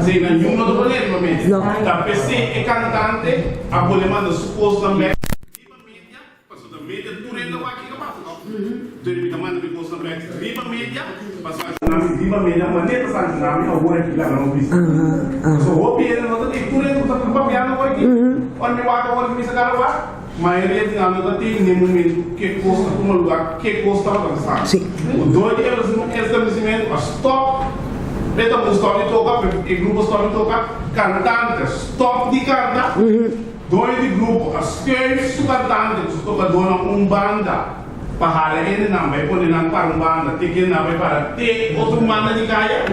Si, nan niun no ta pone riba media. No. Ta p'esei e kantante a pone manda su kosnan bèk riba media. Pasobra media tur hende wak kiko pasa no. Entonces mi ta manda mi kosnan bek riba media pa sanciona mi riba media manera ta sanciona mi awor aki laga nos bisa. Pasobra hopi hende no ta tin tur hende ku ta papiando awor aki ora mi wak awor aki mi sa kara wak mayoria di nan no ta tin ne momento ke kos a tuma lugar ke kos tabata pasando. Ku dor di establecimento a stop e ta un stop di toka e grupo stop di toka kantante stop di kanta. Doño di grupo a schuif su kantante ku su tokadónan un banda pa hala hendenan bai pone nan para un banda te kende nan bai para te otro banda di kaya.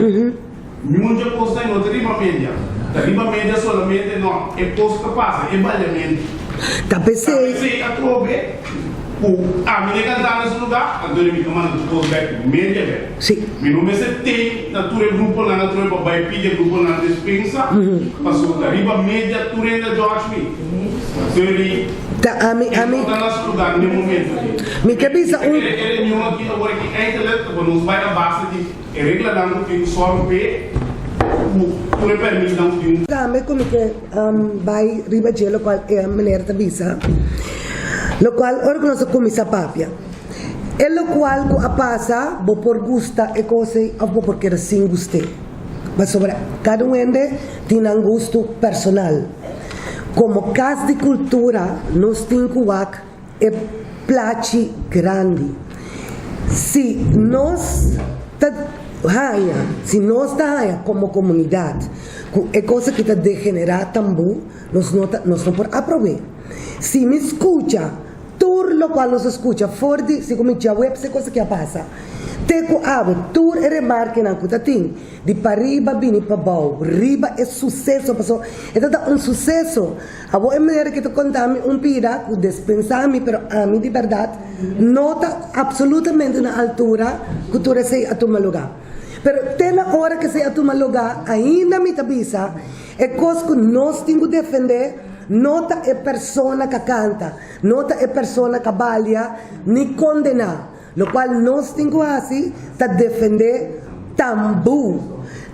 Niun dje kosnan no ta riba media. Ta riba media solamente no e kos ta pasa, e baliamentu. Ta Ta p'esei. p'esei atrobe ku ami n'e kantá na su lugá, anto mi ta manda tur kos bèk media bèk. Sí. Mi no mester tei na tur e gruponan atrobe pa bai pidi e gruponan despensa, pasobra ta riba media tur hende a judge mi. Sorry, Ta ami, e ami. no ta na su lugar n'e momento aki. Mi ke bisa Mi ta un. kere e reunion aki awor aki eindelijk ta pa nos bai a base di e reglanan ku tin ku sòru p'e ku tur e pèrmitnan ku tin. Tambe ku mi ke bai riba dje lokual e meneer ta bisa, lokual ora ku nos a kuminsá papia. E lokual ku a pasa, bo por gusta e kos ei òf bo por keda sin gust'é. Pasobra kada un hende tin nan gustu personal. Komo kas di kultura nos tin ku wak e plachi grandi. Si nos ta haña, si nos ta haña komo komunidat ku e kos aki ta degenerá tambú, nos no ta, nos no por aprob'é. Si mi skucha. Tur lokual nos a skucha for di segun mi djaweps e kosa ki a pasa te ku awe, tur e remarkenan ku ta tin di pariba bini pabou riba e suseso, pasobra e ta ta un suseso. Awor e manera ki ta konta mi un pida ku despensa mi, pero ami di bèrdat no ta apsolutamente na altura ku tur esei a tuma lugá. Pero te na ora ku esei a tuma lugá ainda mi ta bisa e kos ku nos tin ku defendé no ta e persona ku a kanta, No ta e persona ka balia ni kondená. Lokual nos tin ku hasi ta defendé Tambú.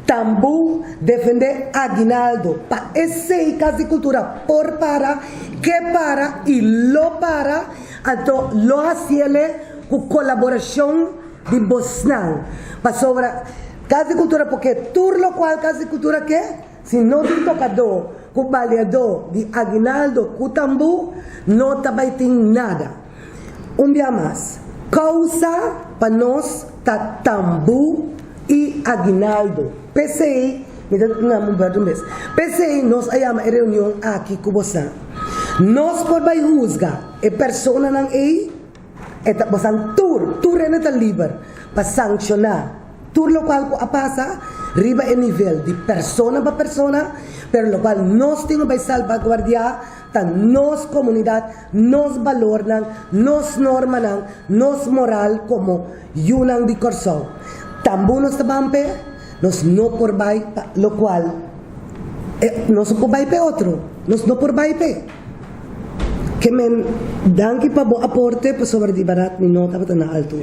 Tambú defendé Aguinaldo. Pa esei Kas di Kultura por para, ke para i lo para, anto lo hasiele ku kolaborashon di bosnan. Pasobra Kas di Kultura por ke tur lokual Kas di Kultura ke. Si no tin tokadó ku baliadó di aguinaldo ku tambú, no ta bai tin nada. Un bia mas, kousa pa nos ta tambú i aguinaldo. P'esei, mi ta duna un bèrt un bes, p'esei nos a yama e reunion aki ku bosan. Nos por bai husga e personanan ei? E ta bosan tur, tur hende ta liber pa sankshoná tur lokual ku a pasa riba e nivel di persona pa persona, pero lokual nos tin ku bai salbaguardiá ta nos komunidat, nos balornan, nos normanan, nos moral komo yunan di Kòrsou. Tambu nos ta ban p'e, nos no por bai pa lokual e nos no por bai p'e otro, nos no por bai p'e. Ke men danki pa bo aporte pasobra di barat mi no tabata na altura.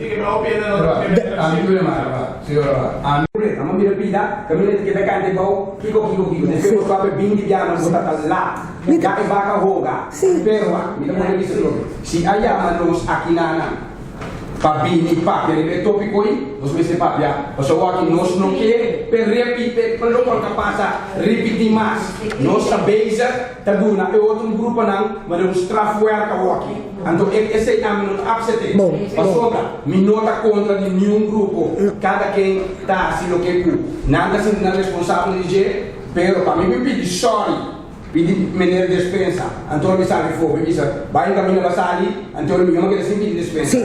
Pa bini papia riba e tópiko ei, nos mester papia pasobra awor aki nos no ke pe repite pa lokual ta pasa ripití mas. Nos ta bezig ta duna e otro gruponan manera un strafwerk awor aki. Anto e esei ami no ta apsete pasobra mi no ta kontra di niun grupo. Kada ken ta hasi loke ku nan ta sinti nan responsabel di dje, pero pa mi bin pidi sòri. Pidi meneer despensa. Anto mi sali for, mi bisa, bai kaminda pa sali, anto mi no keda sin pidi despensa. Sí.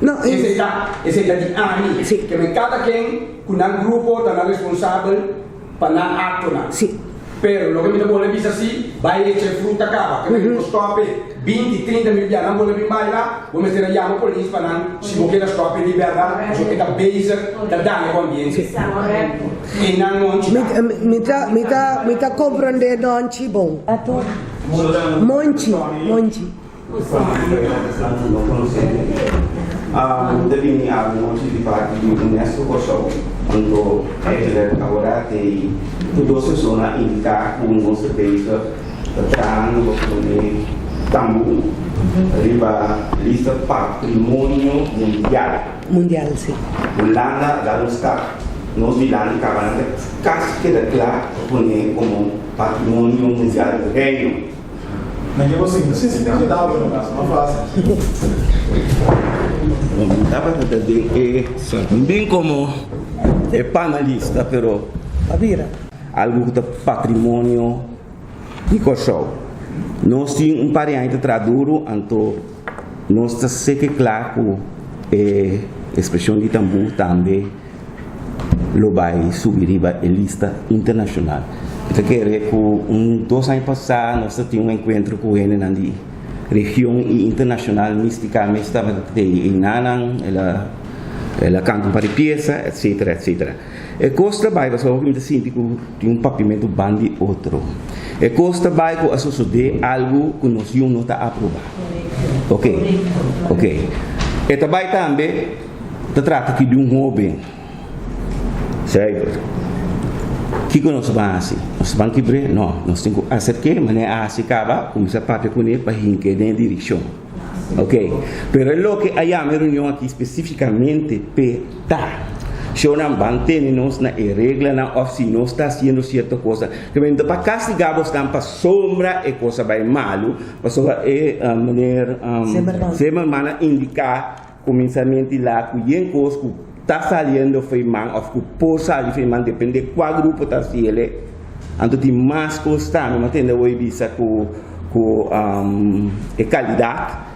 No, e. Esei ta, esei ta di ami. Sí. Ke men kada ken ku nan grupo ta nan responsabel pa nan aktonan. Sí. Pero loke mi ta bolbe bisa si, bai echa e fruta kaba, ke men bo stòp e 20, 30 mil bia nan bolbe bin baila, bo mester a yama polis pa nan si bo keda stòp e di bèrdat, pasobra e ta bezig ta daña bo ambiente. Einan Monchi ta. Mi ta, mi ta, mi ta comprende Donchi bon. Monchi, Monchi. Mi ta bini awe nochi di parti di UNESCO Kòrsou, anto eigenlijk awor te tur dos persona a indiká ku nos ta bezig ta trahando pa pone tambú riba lista patrimonio mundial. Mundial, si. Hulanda a dal un stap. Nos dilanti kaba nan ta kasi keda kla pa pone komo patrimonio mundial di Reino. Nan ke bo sinta? Si, si, nan tabla no kas, mas fásil. Mi tabata ta den e bin komo e panalista pero A bira. Algu ku ta patrimonio di Kòrsou. Nos tin un par di aña ta traha duru anto nos ta seke kla ku e ekspreshon di tambú tambe lo bai subi riba e lista internashonal. Mi ta kere ku un dos aña pasá nos ta tin un enkuentro ku hendenan di region i internashonal Mística mes tabata tei einanan, el a el a kanta un par di piesa etsetera etsetera. E kos ta bai pasobra mi ta sinti ku tin un papiamentu ban di otro. E kos ta bai ku a sosodé algu ku nos yu no ta aprobá. Ok, ok. E ta bai tambe. Ta trata aki di un hoben. Zuiver. Kiko nos ban hasi? Nos ban kibr'é? No. Nos tin ku aserk'é manera a hasi kaba, kuminsá papia kuné pa hink'é den e direkshon. Ok. Pero e loke a yama e reunion aki spesifikamente p'e ta, Shownan ban tene nos na e reglanan òf si nos ta hasiendo sierto kosa. Ke men ta pa kastigá bosnan pasobra e kos a bai malu, pasobra e meneer Zimmerman a indiká. Kuminsamentu la ku yen kos ku ta saliendo fo'i man òf ku por sali fo'i man depende kua grupo ta hasiel. Anto tin mas kos tambe mi a tende awor bisa ku ku e kalidat.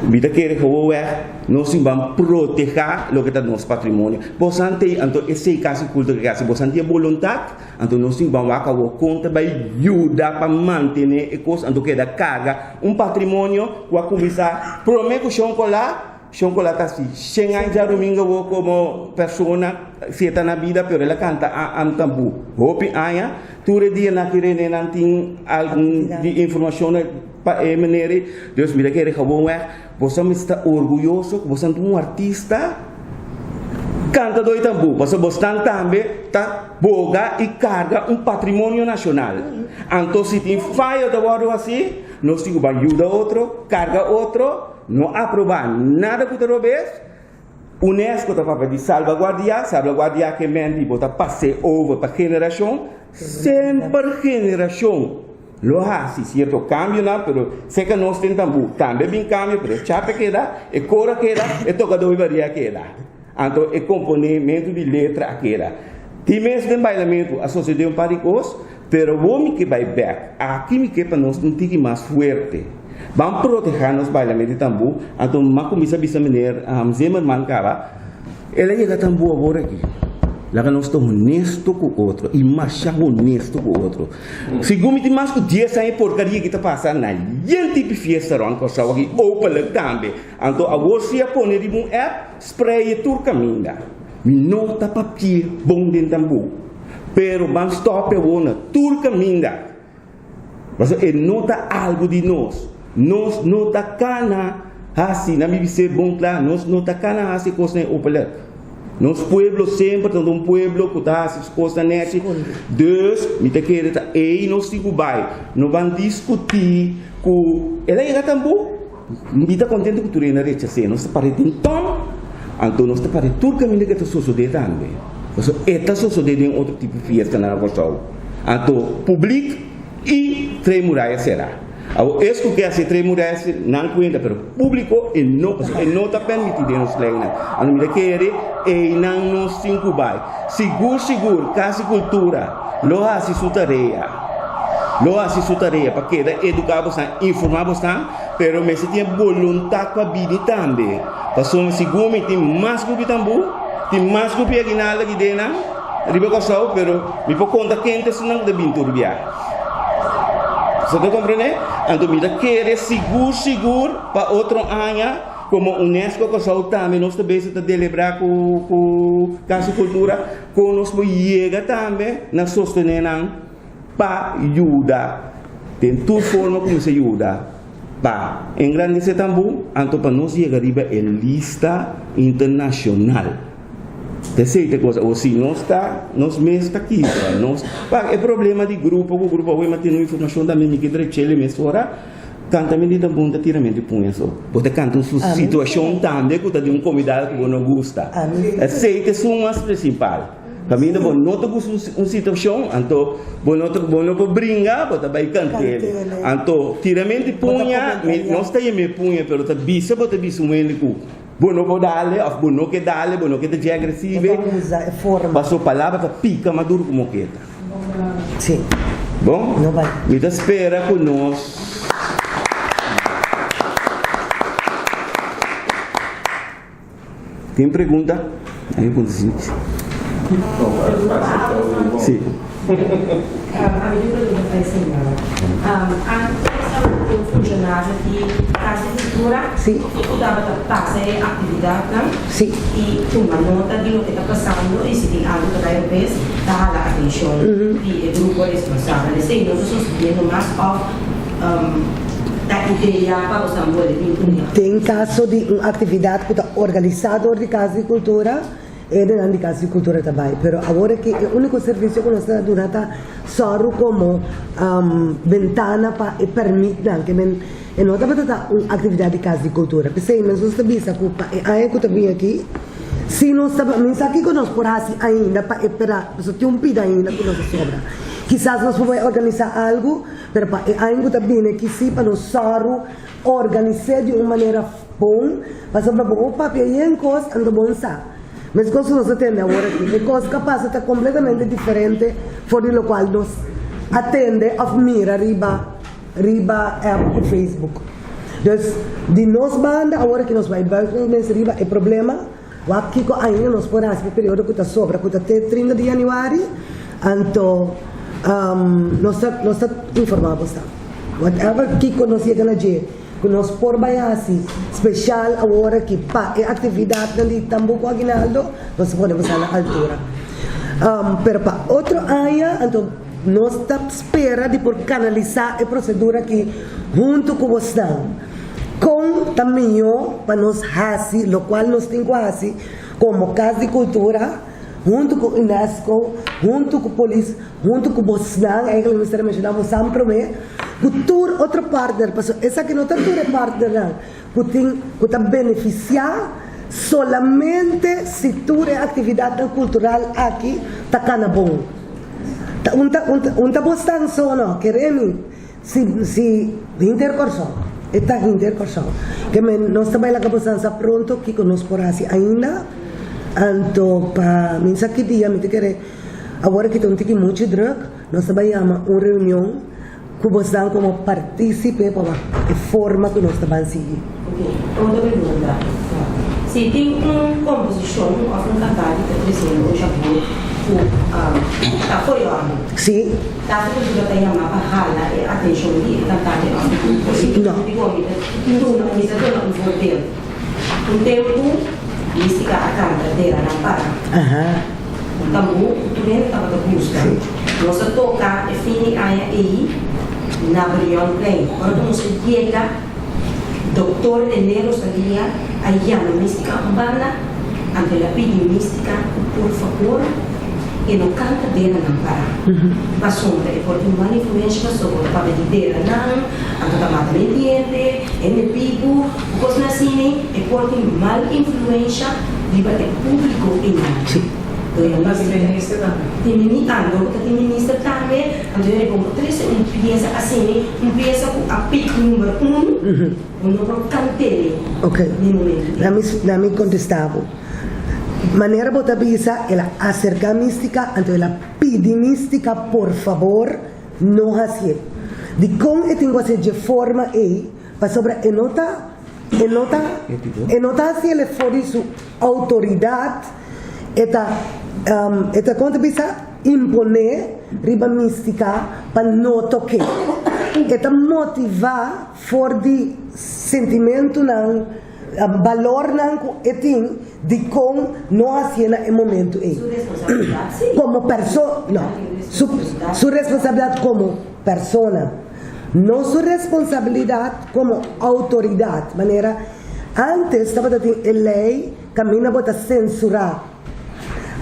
Mi ta kere gewoonweg nos tin ban protehá loke ta nos patrimonio. Bosan tei anto esei kasi kulto ke kasi bosan tin e boluntat anto nos tin ban wak awor kon ta bai yuda pa mantené e kos anto keda karga Un patrimonio ku a kuminsá promé ku Shon Colá. Shon Colá ta hasi shen aña djadumingu awor komo persona si e ta na bida pero el a kanta a tambú hopi aña. Tur e dianan ki René nan tin algun di informashon pa e manera ei. Dus mi ta kere gewoonweg boso mester ta orguyoso ku boso ta un artista kantadó di tambú pasobra bosnan tambe ta Boga i karga un patrimonio nashonal. Anto si tin fayo ta wòrdu hasí, nos tin ku ban yuda otro, karga otro, no aprobá nada ku ta robes. Unesco ta papia di salbaguardiá, salbaguardiá ke men di bo ta pas'é over pa generashon, semper generashon lo hasi sierto kambionan, pero seka nos den tambú tambe bin kambio, pero e chap a keda, e kor a keda, e tokadó i baria a keda. Anto e komponementu di letra a keda. Tin mes den bailamentu a sosodé un par di kos, pero awor mi ke bai bèk. Aki mi ke pa nos un tiki mas fuerte. Ban protehá nos bailamentu di tambú. Anto m'a kuminsá bisa meneer Zimmerman kaba, el a yega tambú awor aki. Laga nos ta honesto ku otro i masha honesto ku otro. Segun mi tin mas ku dies aña e porkaria aki ta pasa na yen tipi fiesta rònt Kòrsou aki, openlijk tambe. Anto awor si a pone riba un app, spray e tur caminda. Mi no ta papia bon den tambú, pero ban stop e awor na tur caminda. Pasobra e no ta algo di nos. Nos no ta cana haci, nan mi bis'é bon cla, nos no ta cana haci cosnan openlijk. Nos pueblo semper ta un pueblo cu ta haci su cosnan nechi. Dus mi ta kere ta ey nos tin cu bay. No ban discuti cu el a yega tambú. Mi ta contento cu tur hende a rechas'é. Nos ta par'é den ton, anto nos ta par'é tur caminda cu e ta sosodé tambe. Pasobra e ta sosodé den otro tipo fiesta na Kòrsou. Anto publik i Trei Muraya será. Awor es cu ke hasi Trei Muraya si nan cuenta, pero publico e no, pasobra e no ta permití den nos leynan. Anto mi ta kere eynan nos tin cu bai. Sigur sigur Cas di Cultura lo hasi su tarea. Lo hasi su tarea pa keda eduká bosnan, informá bosnan, pero mester tin e boluntat pa bini tambe. Pasobra segun mi tin mas grupi tambú, tin mas grupi aguinaldo aki den nan riba Kòrsou, pero mi por konta ken ta esunnan ku ta bini tur bia. Bo ta komprendé? Anto mi ta kere sigur sigur pa otro aña komo UNESCO Kòrsou tambe nos ta bezig ta delebrá ku ku Kas di Kultura kon nos por yega tambe na sostené nan pa yuda den tur forma ku mester yuda pa engrandesé tambú anto pa nos yega riba e lista internashonal. Esei ta e cosa. O si nos ta, nos mes ta kibra. Nos, wak, e problema di grupo ku grupo awe m'a tene un informashon tambe mi ke drech'el e mes ora, kantamentu di tambú no ta tiramentu di puña so. Bo ta kanta un situashon tambe ku ta di un komidad ku bo no gusta. Esei ta esun mas prinsipal. Kaminda bo no ta gusta un situashon, anto bo no ta, bo no por bringa, bo ta bai kant'el. Anto tiramentu di puña, mi nos ta yam'é puña, pero ta bisa bo ta bisa un hende ku. Bo no por dale of bo no ke dale, bo no ke ta dje agresive. Bo ta usa e forma. Paso palabra ta pika mas duro ku moketa. Sí. Bon? No bai. Mi ta spera ku nos. Tin pregunta? Ai punta si. Sí. Ami tin un pregunta pa e señora. Antes tabata un funshonario di Kas di Kultura ku tabata pasa e aktividatnan i tuma nota di loke ta pasando i si tin algu ta bai robes ta hala atenshon di e grupo responsabel. Esei no ta sosediendo mas òf ta idea pa bo esnan bolbe bin kuné? Den kaso di un aktividat ku ta organisá dor di Kas di Kultura, E hendenan di Kas di Kultura ta bai, pero awor aki e úniko servisio ku nos ta duna ta sòru komo bentana pa e pèrmitnan ke men e no tabata ta un aktividat di Kas di Kultura. P'esei mes nos ta bisa ku pa e aña ku ta bini aki si nos ta mi sa kiko nos por hasi ainda pa e pera pasobra tin un pida ainda ku nos a sobra. Kisas nos por bai organisá algu, pero pa e aña ku ta bini aki si pa nos sòru organis'é di un manera Bon, pasobra bo por papia yen kos anto bon sa. Meskos ku nos ta tende awor aki, e kos ku a pasa ta kompletamente diferente for di lokual nos a tende òf mira riba riba app ku Facebook. Dus, di nos banda awor aki nos bai buig nos mes riba e problema, wak kiko ainda nos por hasi pa e periodo ku ta sobra, ku ta te 30 di yanüari, anto nos ta nos ta informá bo sa. Whatever kiko nos yega na dje. Ku nos por bai hasi speshal awor aki pa e aktividatnan di Tambu ku Aguinaldo, nos ta pone boso na altura. Pero pa otro aña, anto nos ta spera di por kanalisá e prosedura aki huntu ku bosnan. Kon ta mihó pa nos hasi lokual nos tin ku hasi komo Kas di Kultura huntu ku UNESCO, huntu ku polis, Huntu ku bosnan, eigenlijk mester a menshoná bosan promé, ku tur otro partner, pasobra esaki no ta tur e partnernan ku tin ku ta benefisiá solamente si tur e aktividatnan kultural aki ta kana bon. Ta un ta un ta bosnan so no, kere mi si si hinter Kòrsou, e ta hinter Kòrsou. Ke men nos ta bai laga bosan sa pronto kiko nos por hasi ainda, anto pa mi sa ki dia mi ta kere. Awor aki ta un tiki muchu druk, nos ta bai yama un reunion ku bosnan komo partísipe pa wak e forma ku nos ta ban sigui. Ok, otro pregunta. Si tin un komposishon òf un kantante ta tresiendo un shabor ku ta foyòrdu, Sí. ta su kultura ta yama pa hala e atenshon di e kantante òf di grupo? No. Mi ta duna, mi ta duna un voorbeeld. Un tempu Mística a kanta Dera Nan Para. Aha. Un tambú ku tur hende tabata gusta. Nos a toka e fin di aña ei na Brionplein. Ora ku nos a yega, Doktor René Rosalia a yama Mística un banda, anto el a pidi Mística ku por fabor e no kanta dera nan pará. Pasobra e por tin mal influensha pasobra bo ta papia di dera nan, anto ta mata menti hende, hende bibu. Ku kosnan asina e por tin mal influensha riba e públiko einan. Minister tambe. Tin mini ah no ku ta tin minister tambe anto yere bo por trese un piesa asina un piesa ku a pik number uno bo no por kant'e Ok, ni momento. na mi na mi kontestá bo. Manera bo ta bisa el a aserká Mística anto el a pidi Mística por fabor no hasié. Dikon e tin ku hasié dje forma ei? Pasobra e no ta e no ta e no ta hasiel for di su outoridat, e ta e ta kon ta bisa imponé riba Místika pa no tok'é. E ta motivá for di sentimentunan, balornan ku e tin dikon no hasié na e momentu ei. Su responsabilidat sí. Komo perso no, su su responsabilidat komo persona. No su responsabilidat komo outoridat. Manera antes tabata tin e lei kaminda bo ta sensurá.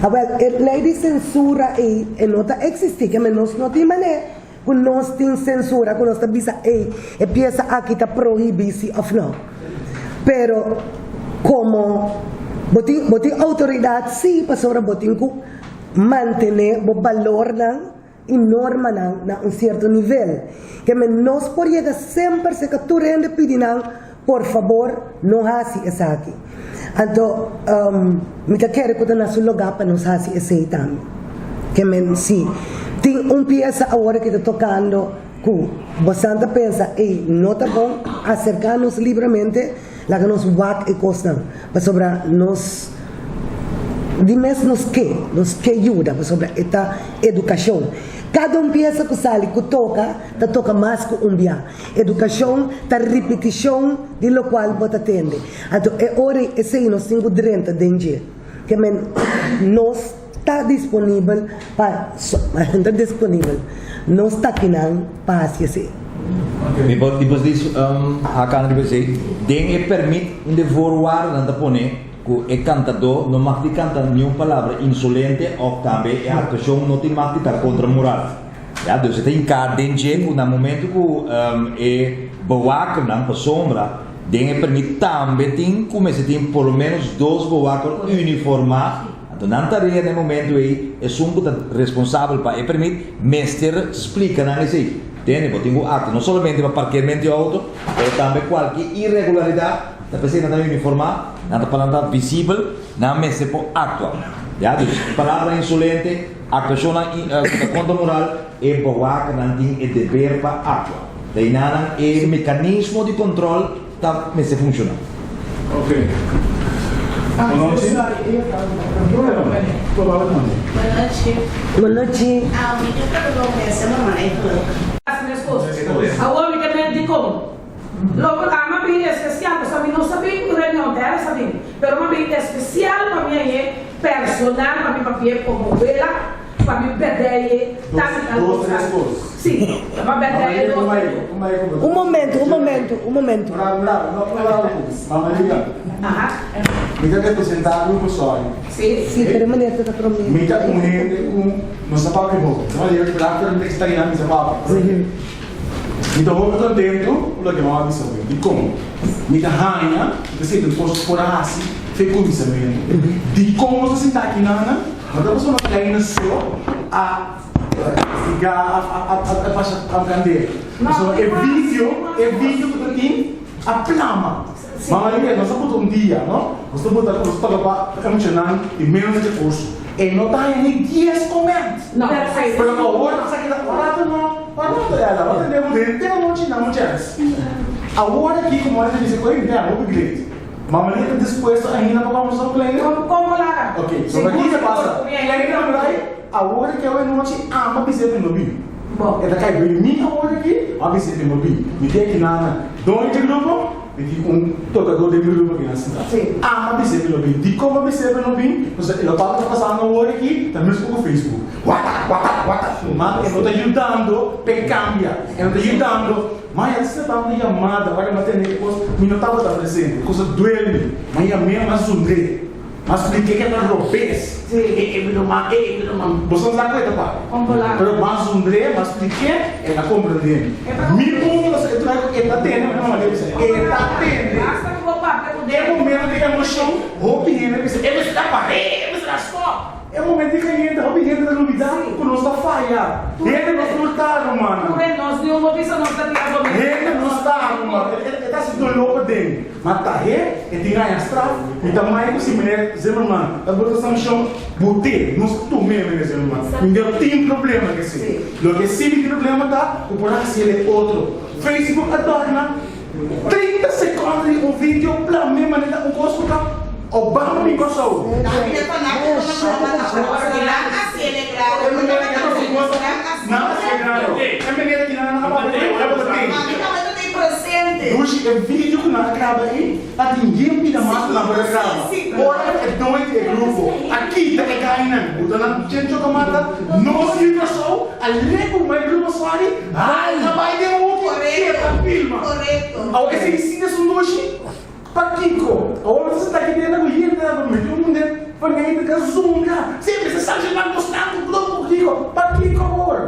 Awel, e lei di sensura ei e no ta eksistí, keme nos no tin manera ku nos tin sensura ku nos ta bisa ei e piesa aki ta prohibí si òf no. Pero komo bo tin bo tin outoridat sí pasobra bo tin ku mantené bo balornan i normanan na un sierto nivel. Keme nos por yega semper serka tur hende pidi nan por fabor no hasi esaki. Anto mi ta kere ku ta na su lugá pa nos hasi esei tambe. Ke men si tin un piesa awor ki ta tokando ku bosan ta pensa ei no ta bon, aserká nos libremente, laga nos wak e kosnan. Pasobra nos di mes nos ke, nos ke yuda pasobra e ta edukashon. Kada un piesa ku sali ku toka ta toka mas ku un bia. Edukashon ta ripitishon di lokual bo ta tende. Anto e ora ei esei nos tin ku drenta den dje. Ke men nos ta disponibel pa ta disponibel. Nos ta kinan pa hasi esei. Mi por mi por di hakan riba esei. Den e permit un de voorwaarden ta pone ku e kantadó no mag di kanta niun palabra insolente òf tambe e aktuashon no tin mag di ta kontra moral. Ya, dus e ta hinká den dje ku na momento ku e bewakernan pasobra den e permit tambe tin ku mester tin por lo ménos dos bewaker uniformá. Anto nan tarea na e momento ei esun ku ta responsabel pa e permit mester splika nan esei. Tende, bo tin ku aktua no solamente pa parkeerment di outo, pero tambe kualke iregularidat ta p'esei nan ta uniformá, nan ta pa nan ta visibel, nan mester por aktua. Ya, dus palabra insolente. Aktuashonnan ku ta kontra moral, e bewakernan tin e deber pa aktua. Ta einanan e mekanismo di kontrol ta mester funshoná. Ok. Bonochi. Bonochi. Awor mi ta menti kon. Lo programa bin especial pasobra mi no sa bin ku reunion ta ela sa bin pero mi a bin especial pa mi hañ'é personal pa mi papi'é komo wela pa mi bèrdè'é tal i tal cosa si pa bèrdè'é dos tres kos. Un momento un momento un momento. Aha. Mi ta representá grupo Sorry. Si. Si pero meneer ta ta promé. Mi ta un hende ku no sa papia hopi. Mi ta sa papia. Mi ta hopi kontentu ku loke mama a bisa mi. Dikon? Mi ta haña, mi ta sinti un kos por a hasi fe kuminsamentu. Dikon nos a sinta aki nan? No ta pasobra nos reina so a kastigá, a basha kandela. Pasobra e video, e video ku ta tin a plama. Mama di nos a buta un dia, no? Nos ta buta, nos ta toka pa e muchanan di ménos di kurso. E no ta haña ni dies comment. Pero awor esaki ta un rato no, un rato ela, bo tende bo den te anochi nan un chèns. Awor aki komo ela ta bisa ku ey bèn hopi great. Mama Lia ta dispuesto ainda pa kombersa ku Kleine? Ok, so aki ta pasa. Kleine ta mira ey, awor aki awe nochi ama bisa e no bin. E ta kai bin mi awor aki, a bisa e no bin. Mi tin aki nan doño di grupo. Mi tin un tocador den mi grupo aki na sintá. Ama bis'é pa e no bin. Dikon a bis'é pa e no bin? Pasobra e lokual ku ta pasando awor aki ta mes ku Facebook. Wata, wata, wata. Ma e no ta yudando pa e kambia. E no ta yudando. Ma ya ta tratando di yamada ora mi a tende e kos, mi no tabata presente. E kos a duel mi. Ma yam'é, mi a zundr'é. Mi a splik'é ke ta robes. E e mi ruman, e e mi ruman. Boso no sa ku e ta papia. Pero mi a zundr'é, mi a splik'é, el a komprendé mi. Mi punto ta e trae ku e ta tende, mi mama a bisa, e ta tende. E momento di emoshon, hopi hende a bisa, e mester a par'é, e mester a stòp. E momento di kayente, hopi hende ta lubidá ku nos ta faya. Hende no tur ta, rumannan. Hende no ta, ruman. E ta hasi doló pa. paden, ma tahé e tin haña straf, mi ta maya ku si meneer Zimmerman ta bota sankshon, bot'é, nos tum'é meneer Zimmerman, mi no tin problema ku esei. Loke si mi tin problema ta ku por hasi el e otro. Facebook a dòrna 30 sekònde di un video plam'é manera un kos ku ta Obama bin Kòrsou. Nan a selebrá E manera ki nan a papia ku e tabata tin. Dushi e video ku nan a graba ei ta tin yen bida mas ku nan por a graba. Ora ku e doño di e grupo a kita e gainan buta nan chencho kamata, nos yu Kòrsou a lek ku mai grupo sorry hala bai den hoki keda filma. Awor esei si ta esun dushi? Pakiko? Awor bo ta sinta aki den ku hende ta mete un den fanete ta zunga. Si mester sancioná nos tantu grupo kiko? Pakiko awor?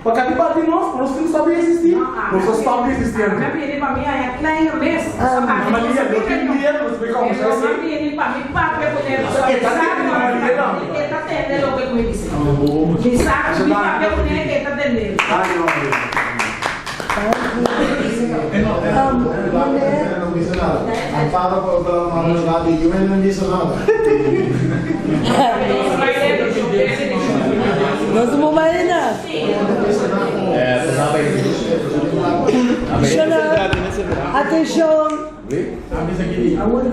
Pa kabi parti nos, pa nos tin stop di existi? Nos ta stop di existi anto. Mi a bini pa mi haña kleine mes. Mama Maria, lo tin dia ku nos bai kombersa esei. Mi a bini pa mi papia ku ne. E ta tende Mama Maria tambe. E ta tende loke ku mi bisa. Mi sa ku mi papia ku ne, e ta tende. Danki Mama Maria. Nos no bay na. Shona, atencion.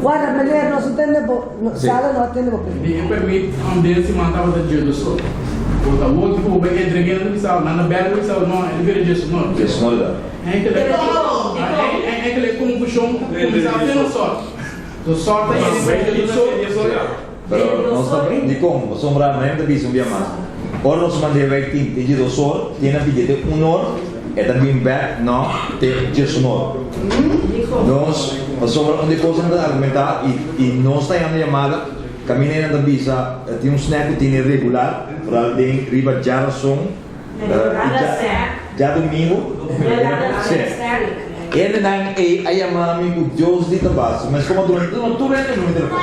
Guarda, meneer, nos no tende bo, sala no a tende bo pregunta. Di e permit un den siman tabata djedoso. Bo ta wou tipo bo bai entreg'é nan ta bisa nan ta bèl bo bisa no e ta bira djesonor. Djesonor ta. Enkele e konfushon ta kuminsá te na sòrt. So sòrt ta yega bai djedoso. Pero nos ta dikon pasobra nan ta bisa un bia mas. Ora nos mand'é bai tin te djedosor tin a pidi te un or e ta bin bèk no te djesonor. Nos pasobra un di e kosnan ta argumentá i nos ta yanda yamada. Caminda nan ta bisa tin un snack cu tene regular, vooral den riba djarason y djadomingo. Sí. Hendenan ey a yama mi cu Dios di ta bas, mes como a drumi, no tur hende drumi telefon.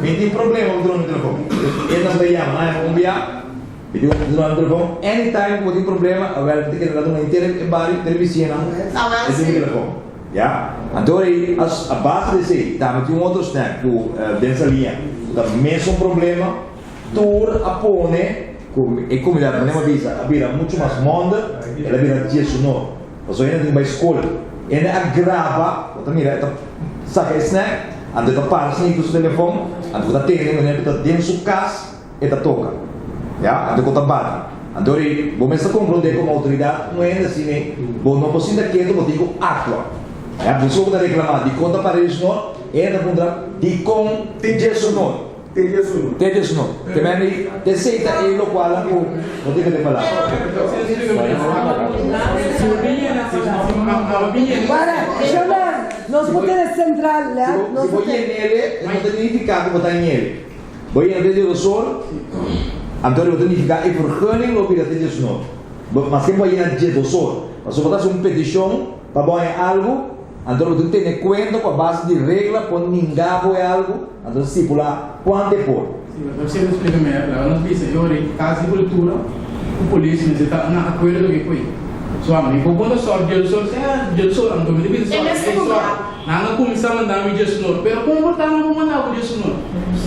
Mi tin problema cu drumi telefon. Hendenan ta yama, nan yama un bia, mi tin cu drumi telefon. Anytime cu bo tin problema, awel mi ta keda laga duna henter e bario, henter e bisiñanan e drumi telefon. Ya, anto ei a base di esei tambe tin un otro snack ku den Saliña ku ta mesun problema. Tur a pone ku e komunidat manera mi a bisa a bira muchu mas mònder, el a bira diesunor. Pasobra hende tin bai skol, hende a graba, bo ta mira e ta saka e snack, anto e ta para sni ku su telefon, anto bo ta tende manera ku ta den su kas. E ta toka. Ya, anto ku ta bati. Anto ri, bo mester komprondé komo outoridat un hende asina ei, bo no por sinta ketu, bo tin ku aktua. Ya, boso ku ta reklamá dikon ta para Jesunor, e hende ta puntra, Dikon te Jesunor? Te Jesunor. Te Jesunor. Te men di, te esei ta e lokualnan ku bo tin ku te palabra. Para, Showman, nos por tene sentral, lèt, nos Si bo por tene. yenele, e no ta nifiká ku bo ta ñele. Bo yena te djedosor, anto lo ta nifiká e vergunning lo bira te djesnor. Bo maske bo a yena djedosor, pasobra bo ta hasi un petishon pa bo haña algu, anto lo tin tene kuenta ku a base di regla por ninga bo e algu, anto ta stipulá kuantu e por. Si, bo ta siempre splika mehor. Laga nos bisa e ora ei Kas di Kultura ku polis mester ta na akuerdo ke koe. So ami por pone sòrt djedosor, sea djedosor, anto mi ta bisa sòrt, ei sòrt. Nan a kuminsá manda mi djesnor, pero kon por ta nan por manda bo djesnor?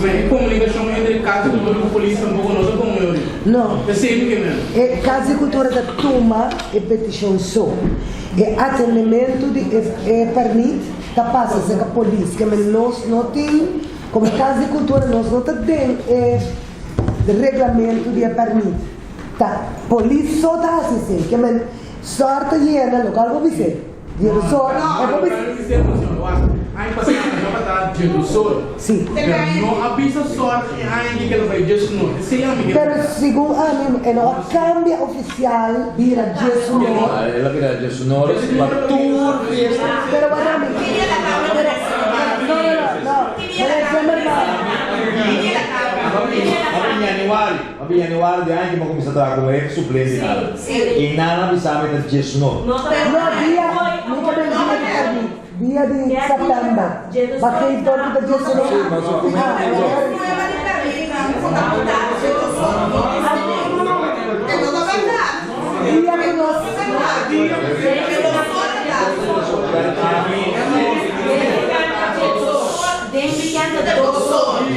Ma e komunikashon entre Kas di Kultura ku polis tampoko no ta bon mehor di. No. Esei mi ke mendo. E Kas di Kultura ta tuma e petishon so. E atendementu di e e pèrmit ta pasa serka polis. Ke men nos no tin, komo Kas di Kultura nos no ta den e reglamentu di e pèrmit. Ta polis so ta hasi esei. Ke men sòrt ta yena lokal bo bis'é. Jedusor, No, e por pero mi bisa emoción, wak. Aña pasá mi tabata Jedusor. Sí. Pero no a bisa sòrt e aña aki ke lo bai Jesnor. Esei ami ke Pero segun ami e no a kambia ofisial bira Jesnor. El a bira Jesnor pa tur fiesta. Pero wak ami. Pero, no, no, no, no. Meneer Zimmerman. Mabri januari, mabri januari di aña ki mi a kuminsá traha komo hefe suplente nada. I nan a bisa mi ta djesnor. No, dia, mi ta ben dia di perdí, dia di sèptèmber. Ba kei dor ku ta djesnor? Sí, mas su kuminda Ah, di dor. Dia ku nos.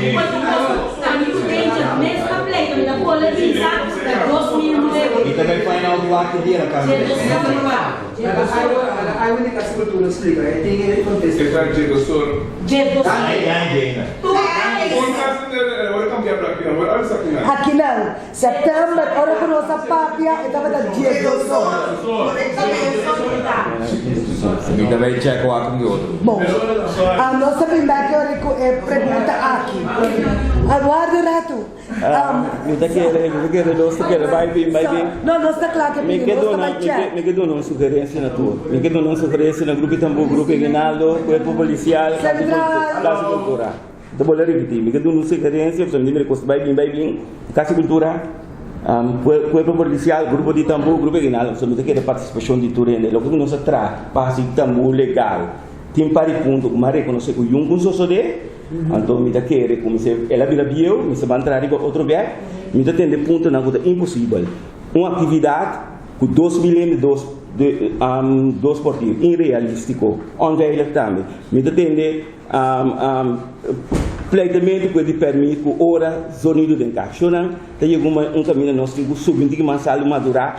Ami ku Danger mes a pleita mi ta pole bisa ta 2009. Mi ta bai find out wak ki dia la cambia. Akinan, September, ora ku nos a papia e tabata 12 or. Mi ta bai check wak un di otro. Bon, nos ta bin bek ora ku e pregunta aki. Warda un ratu. Mi ta kere, mi ta kere, nos ta kere, bai bin, bai bin. No, nos ta kla ke Mi pidi, ke nos ta duna, bai mi ke, check. mi ke duna un sugerencia na tur. Mi ke duna un sugerencia na Grupo Tambú, Grupo Aguinaldo, Cuerpo Policial, Casa Central. Casa Cultura. Mi ta bolbe ripiti, mi ke duna un sugerencia, pasobra mi mira cos ta bai bin, bai bin. Casa Cultura, Cuerpo Policial, Grupo di Tambú, Grupo Aguinaldo, pasobra mi ta kere participacion di tur hende. Loke ku nos a traha pa haci tambú legal, tin par di punto ku mi a reconoce ku yunku un sosode. Anto mi ta kere ku mi se el a bira bieu, mi se ban traha riba otro bek, mi ta tende puntonan ku ta imposibel. Un aktividat ku 2000 hende dos dos portir, inrealistiko, onveilig tambe. Mi ta tende pleitamentu ku e di pèrmit ku ora zonido den kashonnan ta yega un kaminda nos tin ku subi un tiki mas altu madurá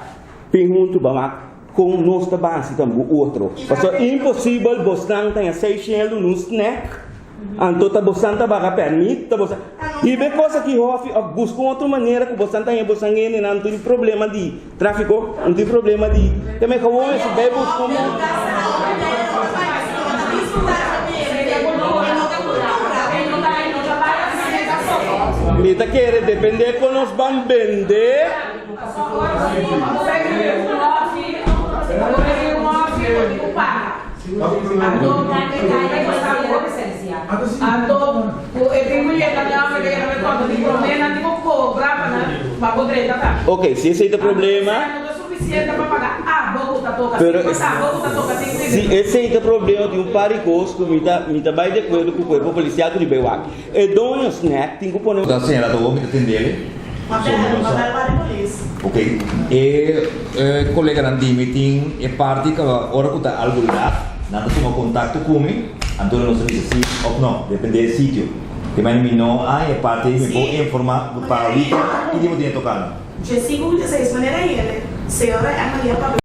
bin huntu ba wak kon nos ta basi tambu otro. Pasobra imposibel bosnan ta haña seis shelu nun snack, anto ta bosnan ta baga pèrmit, ta bosnan hiba e kos aki hòfi òf buska un otro manera ku bosnan ta haña bosnan hendenan no tin problema di tráfiko, no tin problema di te me gewoon esi bai buska un. Mi ta kere depende kon nos ban bende. Ok, si esei ta problema. Pero si esei ta problema tin un par di kos ku mi ta mi ta bai di akuerdo ku kuerpo polisial ku di bai wak. E doño snack tin ku pone. Ta señala ta hopi ta tendele. Ok, e coleganan di mi tin e parti cu ora cu ta algo laat, nan ta tuma contacto cu mi, anto nos ta bisa si of no, depende e sitio. Te manda mi no a e parti mi por informa pa ahorita ki dia bo tin e tocando. Dje sigur 16 manera yele, señora Emma ya papia.